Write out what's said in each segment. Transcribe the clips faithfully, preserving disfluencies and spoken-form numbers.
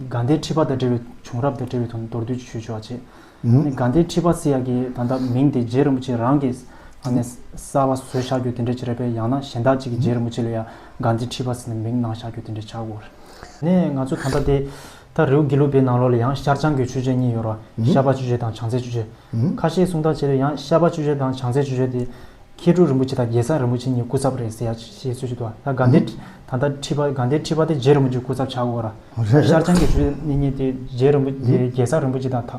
དགའ་ལྡན་ཁྲི་པ་དང་འབྲེལ་བའི་བྱུང་རབས་དང་འབྲེལ་བའི་དོན་མདོར་བསྡུས་ཅིག་ཞུས་ཆོག་ཅེས། ཨ་ནི་དགའ་ལྡན་ཁྲི་པ་ཟེར་ཡག་གི་ད་ལྟ་མིང་དེ་རྗེ་རིན་པོ་ཆེ་རང་གིས་ཨ་ནི་གསར་པ་བཟོས་བཞག་རྒྱུ་དེ་འདྲ་ཅིག་རེད་པས། ཡང་ན་གཞན་དག་ཅིག་གིས་རྗེ་རིན་པོ་ཆེ་ལ་ཡང་དགའ་ལྡན་ཁྲི་པ་ཟེར་ནས་མིང་གནང་བཞག་རྒྱུ་དེ་འདྲ་ཆགས་ཡོད་རེད། ནས་ང་ཚོ་ད་ལྟ་དེ་ད་རི་བོ་དགེ་ལུགས་པའི་ནང་ལོགས་ལ་ཡང་ཤར་བྱང་གི་ཆོས་སྤྱོད་གཉིས་ཡོད་རེད། ཤར་པ་ཆོས་སྤྱོད་དང་བྱང་རྩེ་ཆོས་སྤྱོད། ཁ་ཤས་གསུང་སྟངས་བྱས་ན་ཡང་ཤར་པ་ཆོས་སྤྱོད་དང་བྱང་རྩེ་ཆོས་སྤྱོད་དེ་མཁས་གྲུབ་རིན་པོ་ཆེ་དང་རྒྱལ་ཚབ་རིན་པོ་ཆེ་གཉིས་སྐུ་ཚབ་རེད་ཟེར་ཡ་ཞེས་གསུང་གི་འདུག་ད་དགའ་ལྡན་ད་ལྟ་ཁྲི་པ་དགའ་ལྡན་ཁྲི་པ་དེ་རྗེ་རིན་པོ་ཆེ་སྐུ་ཚབ་ཆགས་ཀྱི་ཡོད་རེད། ཤར་བྱང་གི་ཆོས་སྤྱོད་གཉིས་དེ་རྗེ་རིན་པོ་དེ་རྒྱལ་ཚབ་རིན་པོ་ཆེ་དང་ད་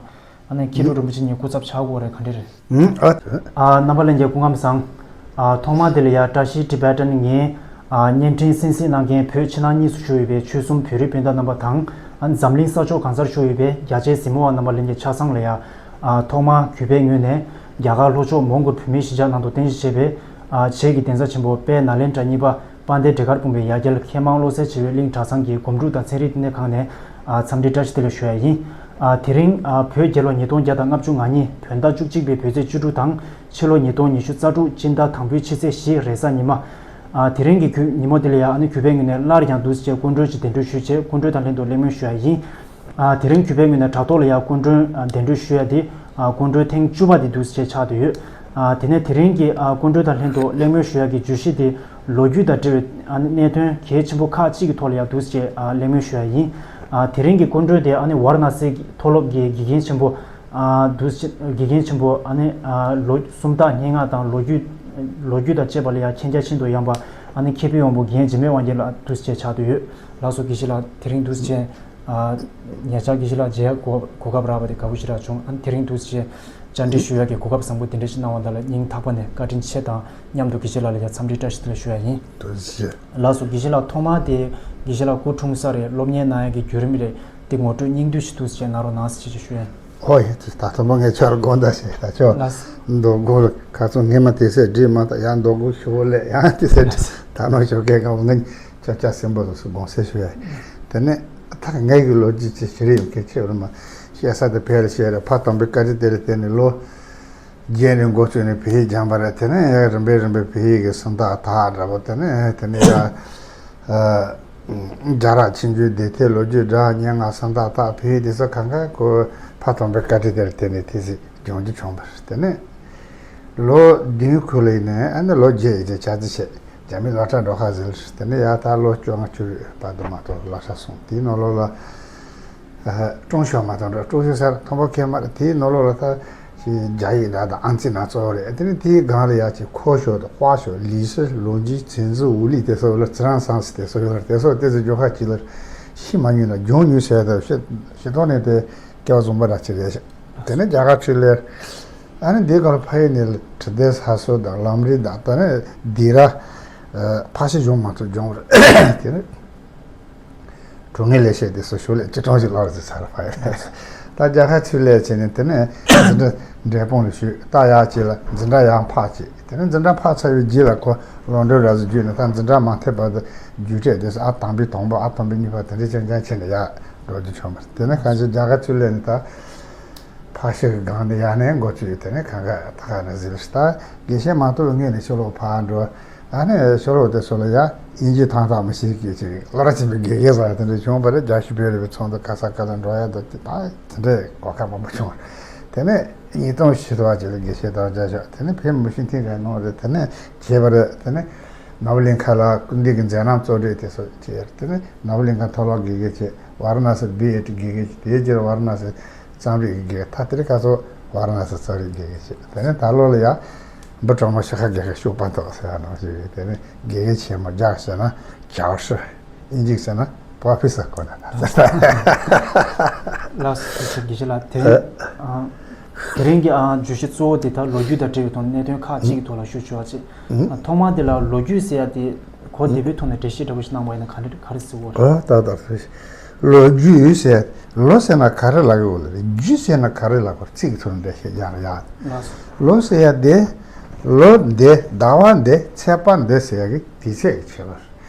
ཨ་ནི་མཁས་གྲུབ་རིན་པོ་ཆེ་གཉིས་སྐུ་ཚབ་ཆགས་ཀྱི་ཡོད་རེད། ག་འདྲ་རེད། ཨ། རྣམ་པ་ལྷན་རྒྱས་སྐུ་ཁམས་བཟང་། ཨ། ཐོག་མ་དེ་ལ་ཡ་བཀྲ་ཤིས་ཊི་བེ་ཊན་ངས། ཨ། བརྙན་འཕྲིན་གསན་གཟིགས་གནང་མཁན་བོད་ཕྱི་ནང་གཉིས་སུ་བཞུགས་ཡོད་པའི་ཆོལ་གསུམ་བོད་རིགས་སྤུན་ཟླ་རྣམ་པ་དང་། ཨ། འཛམ་གླིང་ས་ཕྱོགས་གང་སར་བཞུགས་ཡོད་པའི་རྒྱ་ཆེའི་གཟིགས་མོ་བ་རྣམ་པ་ལྷན་རྒྱས་ཆ་ཚང་ལ་ཡ། ཨ། ཐོག་མར་གུས་པའི་ངོས་ནས་རྒྱ་གར་ལྷོ་ཕྱོགས་མོན་གྷོ་བོད་མིའི་གཞིས་ཆགས་ནང་དུ་རྟེན་གཞི་བྱས་པའི། ཨ། བྱེས་ཀྱི་གདན་ས་ཆེན་པོ་དཔལ་ནཱ་ལེནྡྲ་གཉིས་པ་དཔལ་ལྡན་འབྲས་དཀར་སྤུངས་པའི་ཡ་གྱལ་མཁས་མང་བློ་གསལ་བྱེ་བའི་གླིང་གྲྭ་ཚང་གི་སྒོམ་སྒྲུབ་དང་ཚན་རིག་བསྟི་གནས་ཁང་ནས། ཨ། འཚམས་འདྲི་བཀྲ་ཤིས་བདེ་ལེགས་ཞུ་ཡ་ཡིན། ཨ། དེ་རིང་། ཨ། བོད་རྒྱལ་ལོ་ཉིས་སྟོང་བརྒྱ་དང་ལྔ་བཅུ་ང་གཉིས་བོད་ཟླ་བཅུ་གཅིག་པའི་བོད་ཚེས་བཅུ་དྲུག་དང་། ཕྱི་ལོ་ཉིས་སྟོང་ཉི་ཤུ་རྩ་དྲུག་སྤྱི་ཟླ་དང་པོའི་ཕྱི་ཚེས་བཞི་རེས་གཟའ་ཉི་མ། ཨ། དེ་རིང་གི་གུས་ཉིན་མོ་འདི་ལ་ཡ་ཨ་ནི་གུས་པའི་ངོས་ནས་སླར་ཡང་འདུག་སེ་བྱས་སྐུ་མགྲོན་ཅིག་གདན་འདྲེན་ཞུས་བྱས་སྐུ་མགྲོན་དང་ལྷན་དུ་གླེང་མོལ་ཞུ་ཡ་ཡིན། ཨ། དེ་རིང་གུས་པའི་ངོས་ནས་དྲ་ཐོག་ལ་ཡ་སྐུ་མགྲོན་ཨ་གདན་འདྲེན་ཞུ་ཡ་འདི། ཨ། སྐུ་མགྲོན་ཐེངས་བཅུ་པ་འདི་འདུག་སེ་བྱས་ཆགས་བསྡད་ཡོད། ཨ། དེ་ནས་དེ་རིང་གི་ཨ་སྐུ་མགྲོན་དང་ལྷན་དུ་གླེང་མོལ་ཞུ་ཡ་གི་བརྗོད་གཞི་འདི་ལོ་རྒྱུས་དང་འབྲེལ་བའི་ཨ་ནི་གནད་དོན་གལ་ཆེན་པོ་ཁག་ཅིག་གི་ཐོག་ལ་ཡ་འདུག་སེ་བྱས་ཨ་གླེང་མོལ་ཞུ་ཡ་ཡིན། ཨ། དེ་རིང་གི་སྐུ་མགྲོན་དེ་ཨ་ནི་ཝཱ་ར་ཎ་སིའི་མཐོ་སློབ་ཀྱི་དགེ་རྒན་ཆེན་པོ། ཨ། འདུག་སེ་དགེ་རྒན་ཆེན་པོ་ཨ་ནི། ཨ། ལོ་སུམ་རྟགས་སྙན་ངག་དང་ལོ་རྒྱུས། ལོ་རྒྱུས་དང་བཅས་པ་ལ་ཡ་མཁྱེན་རྒྱ་ཤིན་ཏུ་ཡངས་པ་ཨ་ནི་མཁས་པའི་དབང་པོ་རྒན་འཇིགས་མེད་དབང་རྒྱལ་ལགས་འདུག་སེ་བྱས་ཆགས་བསྡད་ཡོད། ལགས་སོ་དགེ་བཤེས་ལགས། དེ་རིང་འདུག་སེ་བྱས། ཨ། ཉེ་ཆར་དགེ་བཤེས་ལགས་མཇལ་གོ་གོ་སྐབས་རག་པ་དེ་དགའ་པོ་ཞེ་དྲག་བྱུང་། ཨ་ནི་དེ་རིང་འདུག་སེ་བྱས་བཅར་འདྲི་ཞུ་ཡག་གི་གོ་སྐབས་བཟང་པོ་དེ་འདྲ་ཞིག་གནང་བ་དེ་ལ་སྙིང་ཐག་པ་ནས་བཀའ་དྲིན་ཆེ་དང་མཉམ་དུ་དགེ་བཤེས་ལགས་ལ་ཡང་འཚམས་འདྲི་བཀྲ་ཤིས་བདེ་ལེགས་ཞུ་ཡ་ཡིན། ཐུགས་རྗེ་ཆེ། ལགས་སོ་དགེ་བཤེས་ལགས། ཐོག་མར་དེ་དགེ་བཤེས་ལགས་སྐུ་འཁྲུངས་ས་རེད། སློབ་གཉེར་གནང་ཡག་གི་བརྒྱུད་རིམ་རེད། དེ་ངོ་སྤྲོད་སྙིང་བསྡུས་ཤིག་འདུག་སེ་བྱས་གནང་རོགས་གནང་ཟེར་ཞུ་ཞུ་ཡ་ཡིན། ཨོ་ཡ། ད་ཐོག་མ་ངས་ཁྱོད་ལ་དགོངས་དག་ཞུ། ད་ཁྱོད་ལགས་སོ། མདོ་སྒོ་ཁ་ཚོ་ངས་མ་དེ་སེ་འདྲི་མ་ད་ཡང་མདོ་སྒོ་ཞུ་ལས་ཡང་དེ་སེ་འདྲི་ད་ནོ་ཞོགས་ཀས་གང་ངས་ཅག་ཅག་སེམས་པ་སོ་སོ་དགོངས་སེ་ཞུ་ཡ་ཡིན། དེ་ནས་ད་ངས་གི་ལོ་རྒྱུས་ཅིག་ཞུ་རེ་ཡོད་མཁན་ཁྱེད་རུ་མ་བཤད་ས་དེ་ཕལ་བཤད་རེ་ཕ་དམ་པའི་བཀའ་དྲིན་དེ་ལ་བརྟེན་ནས་ལོ་རྒྱས་ནས་འགོ་བཙུགས་ནས་བོད་ཡིག་སྦྱངས་པ་རེད། དེ་ནས་རིམ་པས་རིམ་པས་བོད་ཡིག་གི་སུམ་རྟགས་དག་འདྲ་པོ། དེ་ནས་དེ་ནས་ཡ། ཨ། རྒྱ་ར་ཆོས་འབྱུང་བདེ་ཐེར་ལོ་རྒྱུས་སྒྲ་སྙན་ངག་སུམ་རྟགས་དག་བོད་ཡིག་དེ་ཚོ་གང་ག་ཁོ་ཕ་དམ་པའི་བཀའ་དྲིན་དེ་ལ་བརྟེན་ནས་དེ་ཚོ་སྦྱོང་རྒྱུ་བྱུང་བ་རེད། དེ་ནས་ལོ་བདུན་ཁུལ་ལ་ཡིན་ནས་ཨ་ནི་ལོ་བརྒྱད་ཡིན་ཚེ་ཆ་ཚི་བྱས་རྒྱ་མི་སློབ་གྲྭ་འགྲོ་ཁ་ཟེར། དེ་ནས་ཡ་ད་ལོ་བཅོ་ལྔ་བཅུ་བར་དུ་མ་གཏོགས་སློབ་གྲྭ་སོང་། དེའི་ནང་ལོགས་ལ། ཨ། ཀྲུང་ཞོ་མ་དང་འགྲོ་ཀྲུང་ཞོ་སར་མཐོན་པོ་ཁེ་མར་དེའི་ནང་ལོགས་ལ་ད་ཅིག་རྒྱ་ཡིག་འདྲ་དང་ཨང་རྩིས་ན་གཙོ་བོ་རེད། དེ་ནས་དེའི་སྒང་ལ་ཡ་ཅིག་ཁོ་ཞོ་དང་ཧྭ་ཞོ་ལི་ཤི་ལོ་ཇི་ཚན་ཙི་ཝུ་ལི་དེ་སོགས་ལ་ཙི་རང་སང་སི་དེ་སོགས་ཡོད་རེད། དེ་སོགས་དེ་ཚོ་ཇོ་ཁ་ཅིག་ལ་ཤི་མ་ཉུང་ན་སྦྱོང་ཉུང་ཟེར་ད་ཤི་ཤི་ཐོག་ནས་དེ་སྐལ་བ་བཟུང་པ་ར་ཅིག་རེད་ཤག་དེ་ནས་རྒྱ་གར་ཆོས་ལས་ཨ་ནི་འདི་སྒང་ལ་ཕ་ཡུལ་ནས་ཁྲི་ལྡེ་ས་སོ་དང་ལམ་རིམ་དང་དེ་ནས་སྡེ་ར་ཕ་ཤི་གཞུང་མ་གཏོགས་སྦྱོང་བ་རེད། དེ་ནས། གྲོང་ངེས་ལས་བྱེད་དེ་ཚོ་ཞོར་ལས་ཅི་གྲོང་ཞིག་ལོག་རེད་ཚར་བ་ཡིན། ད་རྒྱ་གར་ཆོས་ལས་བྱས་ནས་དེ་ནས་འཛིན་གྲྭ་འབྲས་སྤུངས་ལ་ཞུགས། ད་ཡག་ཅིག་ལ་འཛིན་གྲྭ་ཡང་ཕར་བྱས། དེ་ནས་འཛིན་གྲྭ་ཕར་ཚར་བའི་རྗེས་ལ་ཁོ་ལོན་ཌོན་ར་ཟི་བརྒྱུད་ནས་ད་འཛིན་གྲྭ་མ་ཐེབས་བར་དུ་རྒྱུགས་སྤྲད་དེ་ཚོ་ཨ་དང་པོའི་དང་པོ་ཨ་དང་པོའི་གཉིས་པ་དེ་འདྲ་ཅང་ཅང་བྱས་ནས་ཡར་འགྲོ་རྒྱུ་བྱུང་བ་རེད། དེ་ནས་གང་ཅི་རྒྱ་གར་ཆོས་ལས་ནས་ད། ཕག་ཤི་གི་སྒང་དེ་ཡར་ནས་འགོ་བཙུགས། དེ་ནས་གང་ག་ད་ག་ནས་ཟིལ་ལྟ་དགེ་བཤེས་མ་གཏོགས་སྔོན་ནས་ཕྱི་ལོགས་ཕར་འགྲོ། ཨ་ནི་ཕྱི་ལོགས་དེ་ཚོ་ལ་ཡ་དབྱིན་ཇི་ཐང་ཐང་མི་ཤེས་མཁན་ཅིག་སློབ་གྲྭ་ཆེན་པོའི་དགེ་རྒན་ཟེར་དེ་འདྲ་བྱུང་བ་རེད། རྒྱ་ཤུ་བེ་རི་བའི་ཚོགས་འདུ་ག་ས་ག་ལ་འགྲོ་ཡ་འདུག་དེ་ད་དེ་འདྲའི་གོ་སྐབས་མང་པོ་བྱུང་བ་རེད། དེ་ནས་ཉིས་སྟོང་བཞི་ཙམ་ཅིག་ལ་དགེ་བཤེས་དང་མཇལ་ཆོག་དེ་ནས་ཕེབས་མི་ཤེས་ཐེངས་ག་གནང་རེད། དེ་ནས་བྱས་པ་རེད། དེ་ནས་ནོར་བུ་གླིང་ཁ་ལ་སྐུ་མདུན་གྱི་མཛད་རྣམ་གཙོ་གྲས་དེ་ཚོ་བྱས། དེ་ནས་ནོར་བུ་གླིང་ཁ་མཐོ་སློབ་དགེ་རྒན་བྱས། ཝཱ་ར་ཎ་སི་བི་ཨེ་ཊི་དགེ་རྒན་བྱས། དེའི་རྗེས་ཝཱ་ར་ཎ་སི་རྩོམ་རིག་གི་དགེ་རྒན། ད་དེ་རིང་ཁ་སང་ཝཱ་ར་ཎ་སི་རྩོམ་རིག་དགེ་རྒན་བྱས། དེ་ནས་ད་ལོ་ལ་ཡ་འབུ་གྲོག་མོ་ཤ་ཁ་དགེ་རྒན་ཤུག་པ་ཐོག་ཟེར་ཡ་ནང་བཞིན་དེ་ནས་དགེ་རྒན་ཆེན་མོ། རྒྱ་ཟེར་ན་ཅའོ་ཧྲི། དབྱིན་ཇི་ཟེར་ན་པོ་རོ་ཕེ་སར་གོ་ན། ལགས་སོ། དགེ་བཤེས་ལགས། དེ་རིང་ཨ་དེ་རིང་གི་ཨ་བརྗོད་གཞི་གཙོ་བོ་དེ་ད་ལོ་རྒྱུས་དང་འབྲེལ་བའི་ཐོག་གནད་དོན་ཁག་ཅིག་གི་ཐོག་ལ་ཞུ་ཆོག་ཅེས། ཨ་ཐོག་མར་དེ་ལ་ལོ་རྒྱུས་ཟེར་ཡ་དེ་གོ་བདེ་པོའི་ཐོག་ནས་འགྲེལ་བཤད་འདྲ་པོ་ཞིག་གནང་བ་ཡིན་ན་ག་འདྲ་ག་རེ་ཟེར་དགོས་རེད། ཨ་ད་ད་ལོ་རྒྱུས་ཟེར། ལོ་ཟེར་ན་ག་རེ་ལབ་ཀྱི་ཡོད་རེད། རྒྱུས་ཟེར་ན་ག་རེ་ལབ་དགོས་རེད། ཚིག་གི་ཐོག་ནས་འགྲེལ་བཤད་རྒྱག་ཡ། ལགས་སོ། ལོ་ཟེར་ཡ་དེ། ལོ་འདི་ཟླ་བ་འདི་ཚེས་པ་འདི་ཟེར་ཡ་གི་དུས་ཚོད་ཀྱི་ཕྱེད་ཀ་རེད།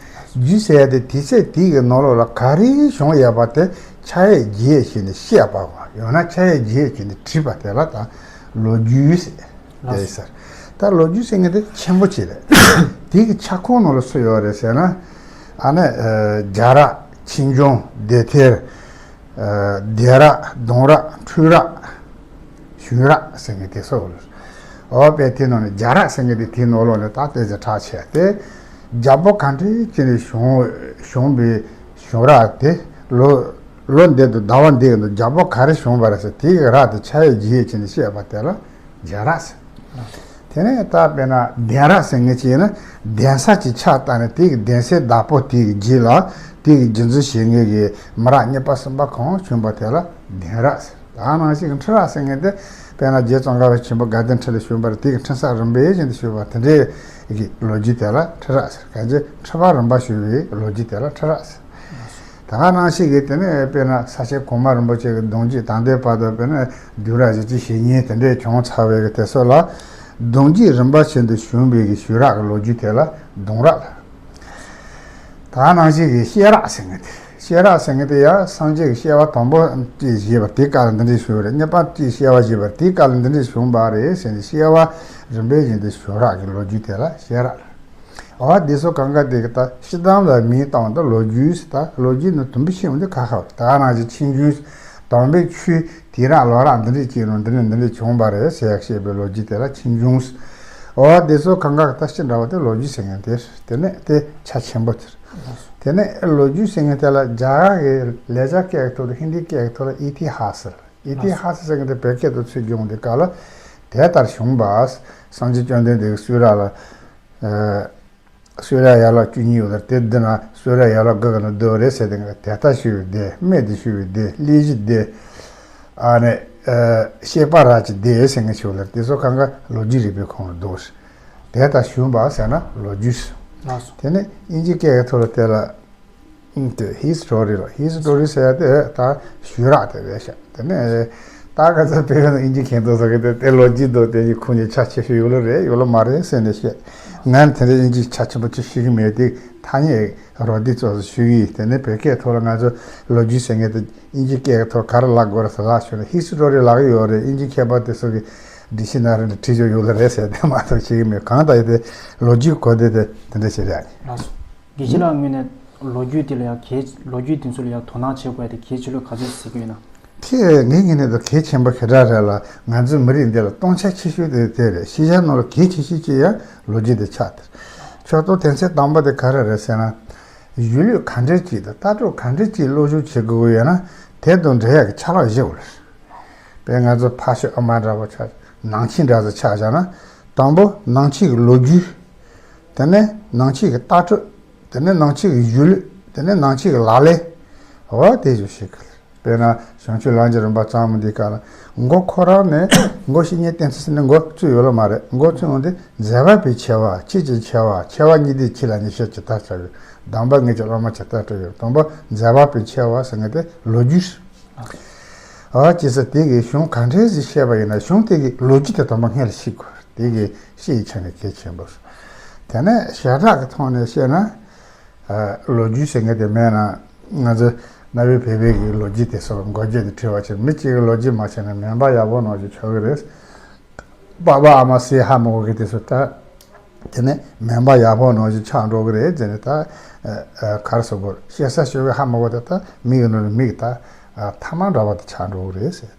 རྒྱུས་ཟེར་ཡ་དེ་དུས་ཚོད་དེ་གི་ནང་ལོགས་ལ་ག་རེ་བྱུང་ཡོད་པ་དེ་ཕྱག་ཡས་རྒྱས་ཡས་བྱས་ནས་བཤད་པ། ཡང་ན་ཕྱག་ཡས་རྒྱས་ཡས་བྱས་ནས་བྲིས་པ་དེ་ལ་ད་ལོ་རྒྱུས་ཟེར། ལགས་སོ། དེ་ཟེར། ད་ལོ་རྒྱུས་ཟེར་མཁན་དེ་ཆེན་པོ་ཅིག་རེད། དེ་གི་ཁྱབ་ཁོངས་ནང་ལ་སུ་ཡོད་རེད་ཟེར་ན། ཨ་ནི་ཨ་རྒྱ་ར་ཆིང་ཆུང་བདེ་ཐེར། ཨ་གདན་རབས། གདུང་རབས། ཁྲུས་རབས། གཞུང་རབས་ཟེར་མཁན་དེ་ཚོ་ལ། འོ་དཔེ་དེ་ནང་ནས་རྒྱལ་རབས་ཟེར་མཁན་དེ་དེའི་ནང་ལོགས་ནས་ད་ལྟ་ཙི་གྲགས་ཆེ་སྟེ། རྒྱལ་པོ་ག་འདྲ་བྱས་ནས་བྱུང་བྱུང་བའི་གཞུང་རབས་དེ། ལོ་ལོ་འདི་དང་ཟླ་བ་འདིའི་ནང་རྒྱལ་པོ་ག་རེ་བྱུང་བ་རེད་ཟེར། དེའི་རབས་དེ་ཆ་ཡང་རྒྱས་བྱས་ནས་བཤད་པ་དེ་ལ་རྒྱལ་རབས་ཟེར། དེ་ནས་ད་དཔེར་ན་གདན་རབས་ཟེར་མཁན་ཅིག་ཡིན་ན། གདན་ས་ཅིག་ཆགས་བཏང་ནས་དེ་གི་གདན་སའི་བདག་པོ་དེ་གི་རྗེས་ལ་དེ་གི་རྗེས་འཛིན་བྱེད་མཁན་གྱི་མི་རབས་གཉིས་པ་གསུམ་པ་གང་བྱུང་བ་དེ་ལ་གདན་རབས་ཟེར། ད་ནང་བཞིན་གྱི་ཁྲི་རབས་ཟེར་མཁན་དེ། དཔེར་ན་རྗེ་ཙོང་ཁ་པ་ཆེན་པོ་དགའ་ལྡན་ཁྲི་ལ་བཞུགས་པར་དེ་གི་འཕྲིན་བཟང་རིམ་པས་བཞིན་དུ་བྱུང་བ་དེ་འདྲའི་གི་ལོ་རྒྱུས་དེ་ལ་ཁྲི་རབས་ཟེར། གང་ཅི་ཁྲི་པ་རིམ་པ་བྱུང་བའི་ལོ་རྒྱུས་དེ་ལ་ཁྲི་རབས་ཟེར། ད་ག་ནང་བཞིན་གྱི་དེ་ནས་དཔེར་ན་ས་སྐྱ་གོང་མ་རིན་པོ་ཆེ་གི་གདུང་རྒྱུད་ད་ལྟའི་བར་དུ་དཔེར་ན་བདུན་རབས་བཞི་བཅུ་ཞེ་གཉིས་དེ་འདྲའི་བྱུང་ཚར་བའི་གི་དེ་ཚོ་ལ། གདུང་རྒྱུད་རིམ་པ་བཞིན་དུ་བྱུང་བའི་གི་གཞུང་རབས་ཀྱི་ལོ་རྒྱུས་དེ་ལ་གདུང་རབས་ལ། ད་ག་ནང་བཞིན་གྱི་བཤད་རབས་ཟེར་མཁན་དེ། བཤད་རབས་ཟེར་མཁན་དེ་ཡང་སངས་རྒྱས་ཀྱི་བཤད་པ་དང་པོ་ཅིག་བཞེས་པ་དེའི་སྐབས་ལ་འདི་འདྲའི་བྱུང་བ་རེད། གཉིས་པ་ཅིག་བཤད་པ་བཞེས་པ་དེའི་སྐབས་ལ་འདི་འདྲའི་བྱུང་བ་རེད་ཟེར་ནས་བཤད་པ་རིམ་པས་བཞིན་དུ་གཞུང་རབས་ཀྱི་ལོ་རྒྱུས་དེ་ལ་བཤད་རབས་ལ། འོ་དེ་ཚོ་གང་ག་དེ་གི་ད་སྤྱི་བཏང་ལ་མིང་བཏགས་པ་ད་ལོ་རྒྱུས་ཟེར། ད་ལོ་རྒྱུས་ནི་དུམ་བུ་ཤེས་པ་འདི་ཁ་ཁ་བ་རེད། ད་ག་ནང་བཞིན་ཆོས་འབྱུང་། དམ་པའི་ཆོས་དུས་རབས་ལོ་རབས་འདི་འདྲས་ཅིག་ནང་འདི་འདྲས་འདི་འདྲས་བྱུང་བ་རེད་ཟེར་ཡག་བཤད་པའི་ལོ་རྒྱུས་དེ་ལ་ཆོས་འབྱུང་ཟེར། འོ་དེ་ཚོ་གང་ག་གི་ད་སྤྱི་འདྲ་བ་དེ་ལོ་རྒྱུས་ཟེར་མཁན་དེ་རེད། དེ་ནས་དེ་ཆ་ཆེན་པོ་དེ་རེད། དེ་ནས་ལོ་རྒྱུས་ཟེར་མཁན་དེ་ལ་རྒྱ་གར་གྱི་ལེགས་སྦྱར་སྐད་ཀྱི་ཐོག་ཏུ་ཧིན་དིའི་སྐད་ཀྱི་ཐོག་ལ་ཨི་ཏི་ཧ་ས་ཟེར། ཨི་ཏི་ཧ་ས་ཟེར་མཁན་དེ་བོད་སྐད་དུ་ཚུར་བསྒྱུར་འོང་དུས་སྐབས་ལ་དེ་ལྟར་བྱུང་བ། སངས་རྒྱས་བཅོམ་ལྡན་འདས་ཀྱིས་གསུང་རབ་ལ། ཨ། གསུང་རབ་ཡན་ལག་བཅུ་གཉིས་ཡོད་ལ། དེ་འདི་ན་གསུང་རབ་ཡན་ལག་དགུ་གི་ནང་འདུ་བ་རེད་ཟེར་དེ། དེ་ལྟར་ཞུ་བའི་སྡེ། སྨད་དུ་ཞུ་བའི་སྡེ། སླེ་བཞི་སྡེ། ཨ་ནི། ཨ། བཤད་པ་རབ་ཀྱི་སྡེ་ཟེར་མཁན་ཞིག་ཡོད་ལ། དེ་ཚོ་གང་ག་ལོ་རྒྱུས་རིག་པའི་ཁོངས་ལ་འདུ་བ་རེད། དེ་ལྟར་བྱུང་བ་ཟེར་ན་ལོ་རྒྱུས། ལགས་སོ། དེ་ནི་དབྱིན་ཇིའི་སྐད་ཀྱི་ཐོག་ལ་དེ་ལ། ཨང་། དེ་ཧི་སི་ཊོ་རི་ལ། ཧི་སི་ཊོ་རི་ཟེར་ཡ་དེ་ད་གཞུང་རབས་དེ་རེད་ཤག་དེ་ནས་ད་ག་ཚོད་དཔེ་ཡོད་ན་དབྱིན་ཇི་མཁན་ཐོག་ཚོ་གི་དེ་དེ་ལོ་རྒྱུས་འདུག་དེ་ཡི་ཁུངས་ཀྱི་ཆ་ཆེ་ཤོས་ཡོད་ལ་རེད་ཡོད་ལ་མ་རེད་ཟེར་ནས་བཤད། ང་ནི་དེ་འདྲའི་དབྱིན་ཇི་ཆ་ཆེན་པོ་ཅིག་ཤེས་ཀྱི་མེད་དེ། ཐ་སྙད་རོ་འདི་ཚོ་ཞུ་གི་ཡིན། དེ་ནས་བོད་སྐད་ཐོག་ལ་ང་ཚོ་ལོ་རྒྱུས་ཟེར་མཁན་དེ་དབྱིན་ཇི་སྐད་ཐོག་ག་རེ་ལབ་དགོས་རེད་ཟེར་ལབ་ཞུས་ན། ཧི་སི་ཊོ་རི་ལབ་ཀྱི་ཡོད་རེད། དབྱིན་ཇི་མཁས་པ་དེ་ཚོ་གི་ཌིག་ཤི་ན་རི་ནས་བྲིས་ཆོག་ཡོད་ལ་རེད་ཟེར་དེ་མ་གཏོགས་བྱེད་ཀྱི་མེད། གང་ལྟར་ཡིན་དེ་ལོ་རྒྱུས་གོ་བདེ་དེ་དེ་འདྲ་བྱེད་རེད། ལགས་སོ། དགེ་བཤེས་ལགས་ངོས་ནས་ལོ་རྒྱུས་དེ་ལ་ཡང་གལ་ལོ་རྒྱུས་དེ་ཚོ་ལ་ཡང་དོ་སྣང་བྱེད་དགོས་ཡ་དེ་གལ་ཆེ་ལོས་ག་ཚོད་ཟེར་གྱི་ཡོད་ན། དེ་ངའི་ངོས་ནས་ད་གལ་ཆེན་པོ་ཞེ་དྲག་རེད་ལ། ང་ཚོའི་མི་རིགས་འདི་ལ་སྟོང་ཆ་ཆེ་ཤོས་དེ་དེ་རེད། ཤེས་བྱ་ནང་ལ་གལ་ཆེ་ཤོས་ཅིག་ཡང་ལོ་རྒྱུས་དེ་ཆགས་དེ་རེད། ཆོས་ཐོག་དོན་ཚན་དང་པོ་དེ་ག་རེ་རེད་ཟེར་ན། གཞུང་ལུགས་ག་འདྲ་ཅིག་དང་ལྟ་གྲུབ་ག་འདྲ་ཅིག་སློབ་སྦྱོང་བྱེད་དགོས་ཀྱི་ཡོད་ན་དེ་དང་འབྲེལ་ཡག་གི་ཆ་ལག་བཞི་ཡོད་རེད། དཔེར་ང་ཚོ་ཕ་ཤུལ་ཨ་མ་འདྲ་པོ་ཆགས། ནང་ཆོས་འདྲ་ཚོ་ཆ་བཞག་ན། དང་པོ་ནང་ཆོས་ཀྱི་ལོ་རྒྱུས། དེ་ནས་ནང་ཆོས་ཀྱི་ལྟ་གྲུབ། དེ་ནས་ནང་ཆོས་ཀྱི་གཞུང་ལུགས། དེ་ནས་ནང་ཆོས་ཀྱི་ལག་ལེན། འོ་དེ་ཚོ་ཞིག་དཔེར་ན་བྱང་ཆུབ་ལམ་གྱི་རིམ་པ་གཙང་མ་འདིའི་སྐབས་ལ་མགོ་ཁོ་རང་ནས་མགོ་བཤེས་གཉེན་བསྟེན་ཚུལ་ཟེར་ནས་མགོ་བཙུགས་ཡོད་ལ་མ་རེད། མགོ་བཙུགས་ཡོང་དུས་མཛད་པ་པོའི་ཆེ་བ། ཆོས་ཀྱི་ཆེ་བ། ཆེ་བ་གཉིས་ལྡན་ཆོས་ལ་ཉེར་ཞག་ཇི་ལྟར་བྱ་བའི། གདམས་པ་ངེས་ཀྱི་བླ་མ་ཇི་ལྟར་བསྟེན་ཡོད། དང་པོ་མཛད་པ་པོའི་ཆེ་བ་ཟེར་མཁན་དེ་ལོ་རྒྱུས། ཨ། ཅི་ཟེར་དེ་གི་གཞུང་ག་འདྲས་ཞིག་བཤད་པ་ཡིན་ན་གཞུང་དེ་གི་ལོ་རྒྱུས་དེ་དང་པོ་སྔོན་ལ་ཤེས་དགོས། དེ་གི་ཤེས་ཡི་ཆ་ནས་གལ་ཆེན་པོ། དེ་ནས་བྱེ་བྲག་གི་ཐོག་ནས་བཤད་ན། ཨ། ལོ་རྒྱུས་ཟེར་མཁན་དེ་མེད་ན་ང་ཚོ་གནའ་བོའི་བོད་པའི་གི་ལོ་རྒྱུས་དེ་ཚོ་མགོ་བརྗོད་དེ་བྲིས་པ་བྱས། མི་གཅིག་གི་ལོ་རྒྱུས་མ་བྱས་ན་མེ་འབར་ཡག་པོ་ནང་བཞིན་ཆགས་ཀྱི་རེད། པ་ཕ་ཨ་མ་ཟས་ཧ་མ་གོ་གི་དེ་ཚོ་ད། དེ་ནས་མེ་འབར་ཡག་པོ་ནང་བཞིན་ཆགས་འགྲོ་གི་རེད་ཟེར་ནས། ད་ཨ་ཨ་ག་རེ་ཟེར་དགོས་རེད། བཤད་ས་ཤོད་གི་ཧ་མ་གོ་དེ་ད་མིག་གི་ནང་ནས་མིག་ད་ཨ་ཐ་མག་འདྲ་བ་དེ་ཆགས་འགྲོ་གི་རེད་ཟེར།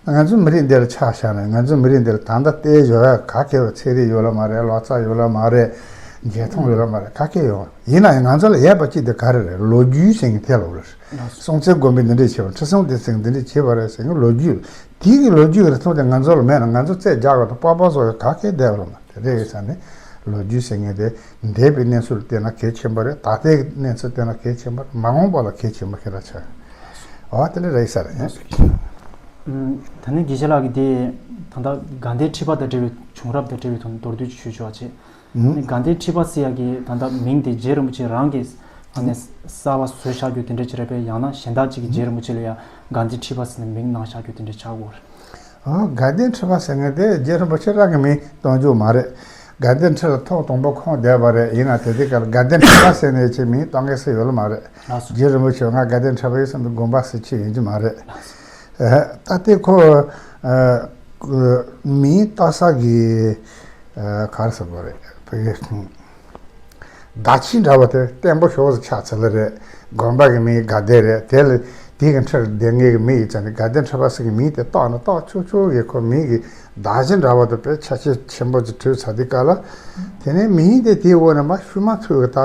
ང་ཚོ་མི་རིགས་འདི་ལ་ཆ་བཞག་ན། ང་ཚོ་མི་རིགས་འདི་ལ་ད་ལྟ་བལྟས་ཡོད་ཡ་ག་གེ་ཡོད། ཚན་རིག་ཡོད་ལ་མ་རེད། ལོ་ཙཱ་ཡོད་ལ་མ་རེད། རྒྱལ་མཐོང་ཡོད་ལ་མ་རེད། ག་གེ་ཡོད། ཡིན་ན་ཡང་ང་ཚོ་ལ་ཡོད་པ་གཅིག་དེ་ག་རེ་རེད། ལོ་རྒྱུས་ཟེར་མཁན་དེ་ལ་རེད། སྲོང་བཙན་སྒམ་པོས་འདི་འདྲས་བྱས་པ། ཁྲི་སྲོང་ལྡེ་བཙན་འདི་འདྲས་བྱས་པ་རེད་ཟེར་མཁན་ལོ་རྒྱུས། དེའི་གི་ལོ་རྒྱུས་ཀྱི་རིགས་ཐོག་དེ་ང་ཚོ་ལ་མེད་ན་ང་ཚོ་རྩོད་རྒྱག་དགོས་དང་། པགས་པ་བཟོ་ཡ་ག་གེ་བསྡད་པ་ལ་མ་དེ་རེད་ཟེར་ནས། ལོ་རྒྱུས་ཟེར་མཁན་དེ་འདས་པའི་གནས་ཚུལ་ལ་བལྟས་ན་གལ་ཆེན་པོ་རེད། ད་ལྟའི་གནས་ཚུལ་བལྟས་ན་གལ་ཆེན་པོ་རེད། མ་འོངས་པ་ལ་གལ་ཆེན་པོ་ཞེ་དྲག་ཆགས། འོ་དེ་འདྲ་རེད་ས་རེད། ཨ། ད་ནི་དགེ་བཤེས་ལགས་ཀྱིས་དེ་ད་ལྟ་དགའ་ལྡན་ཁྲི་པ་དང་འབྲེལ་བའི་བྱུང་རབས་དང་འབྲེལ་བའི་དོན་མདོར་བསྡུས་ཅིག་ཞུས་ཆོག་པ་བྱས། ཨ་ནི་དགའ་ལྡན་ཁྲི་པ་ཟེར་ཡག་གི་ད་ལྟ་མིང་དེ་རྗེ་རིན་པོ་ཆེ་རང་གིས་ཨ་ནི་གསར་པ་བཟོས་བཞག་རྒྱུ་དེ་འདྲ་ཅིག་རེད་པས། ཡང་ན་གཞན་དག་ཅིག་གིས་རྗེ་རིན་པོ་ཆེ་ལ་ཡང་དགའ་ལྡན་ཁྲི་པ་ཟེར་ནས་མིང་གནང་བཞག་རྒྱུ་དེ་འདྲ་ཆགས་ཡོད་རེད། ཨ། དགའ་ལྡན་ཁྲི་པ་ཟེར་མཁན་དེ་རྗེ་རིན་པོ་ཆེ་རང་གི་མིང་བཏགས་རྒྱུ་མ་རེད། དགའ་ལྡན་ཁྲི་ལ་ཐོག་དང་པོ་ཁོང་བསྡད་པ་རེད། ཡིན་ན་དེ་དུས་སྐབས་ལ་དགའ་ལྡན་ཁྲི་པ་ཟེར་ནས་ཅིག་མིང་བཏགས་མཁན་སུ་ཡོད་ལ་མ་རེད། ལགས་སོ། རྗེ་རིན་པོ་ཆེ་ང་དགའ་ལྡན་ཁྲི་པ་ཡིན་བསམ་པའི་དགོངས་པ་ཟེར་ཅིག་ཡོད་རྒྱུ་མ་རེད། ལགས་སོ། ཨ། ད་ལྟའི་ཁོ་ཨ་མིང་བཏགས་ས་གི་ཨ་ག་རེ་ཟེར་དགོས་རེད། བོད་ཡིག་བརྡ་ཆད་འདྲ་བ་དེ་བརྟན་པོ་ཞེ་པོ་ཆགས་ཚར་ལེ་རེད། དགོན་པ་གི་མིང་དགའ་ལྡན་རེད། དེ་ལ་ དེ་གི་འཁྲིས་སྡོད་མཁན་གི་མི་ཡིན་ཙང་ནི་དགའ་ལྡན་ཁྲི་པ་ཟེར་གི་མིང་དེ་བཏགས་ན་བཏགས་ཆོག་ཆོག་གི། ཁོ་མིང་གི་གདགས་གཞི་འདྲ་བོ་དང་དཔེ་ཆ་ཤས་ཆེན་པོ་ཅིག་བྲིས་ཚར་དུས་སྐབས་ལ། དེ་ནས་མིང་དེ་དེའི་འོག་ནས་མར་ཤུལ་མ་ཚུར་གི་ད་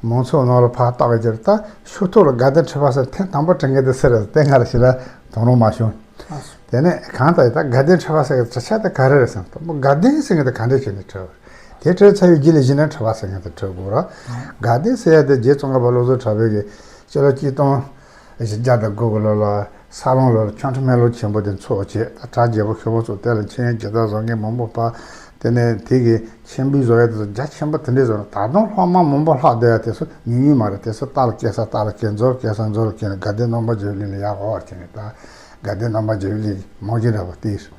མང་ཚོགས་ནང་ལ་ཕར་བཏགས་གི་རྗེས་ད་ཤོག་ཐོག་ལ་དགའ་ལྡན་ཁྲི་པ་ཟེར་ཐེངས་དང་པོ་བྲིས་མཁན་དེ་སུ་རེད་ཟེར་དེ་སྔ་ལ་ཞིག་ལ་དོགས་སློང་མ་བྱུང་། དེ་ནས་གང་ལྟར་ད་དགའ་ལྡན་ཁྲི་པ་ཟེར་གི་བྲིས་ཆ་དེ་ག་རེ་རེད་བསམ། དང་པོ་དགའ་ལྡན་ཟེར་མཁན་དེ་ག་འདྲས་བྱས་ནས་བྲིས་པ་རེད། དེ་བྲིས་ཚར་བའི་རྗེས་ལ་གཞི་ནས་ཁྲི་པ་ཟེར་མཁན་དེ་བྲིས་དགོས་རེད། དགའ་ལྡན་ཟེར་ཡ་དེ་རྗེ་ཙོང་ཁ་པ་བློ་བཟང་གྲགས་པས་གི་སྤྱི་ལོ་གཅིག་སྟོང་བཞི་བརྒྱ་དང་དགུ་གི་ལོ་ལ་ས་ལམ་ལོ་ལ་ཆོ་འཕྲུལ་སྨན་སློབ་ཆེན་པོ་དེ་འཚོགས་བྱས། ད་གྲྭ་རྒྱས་པོ་ཤོག་བུ་ཚོ་དེ་ལ་མཆན་ཇི་ལྟར་བཟོ་མཁན་མང་པོ་ཕར། དེ་ནས་དེ་གི་མཆན་བུ་བཟོ་ཡ་དེ་ཚོ་རྒྱ་ཆེན་པོ་དེ་འདྲས་བཟོས་ནས། ད་དུང་སློབ་མ་མང་པོ་ལྷག་བསྡད་ཡ་དེ་ཚོ་ཉུང་ཉུང་མ་རེད། དེ་ཚོ་རྟ་ལ་བཀལ་ས་རྟ་ལ་བཀལ། མཛོ་ལ་བཀལ་ས་མཛོ་ལ་བཀལ་ནས་དགའ་ལྡན་རྣམ་པར་རྒྱལ་བའི་གླིང་ལ་ཡར་འོར་བྱས་ནས། ད་དགའ་ལྡན་རྣམ་པར་རྒྱལ་བའི་གླིང་གི་རྨང་གཞི་འདྲ་བོ་དེ་རེད།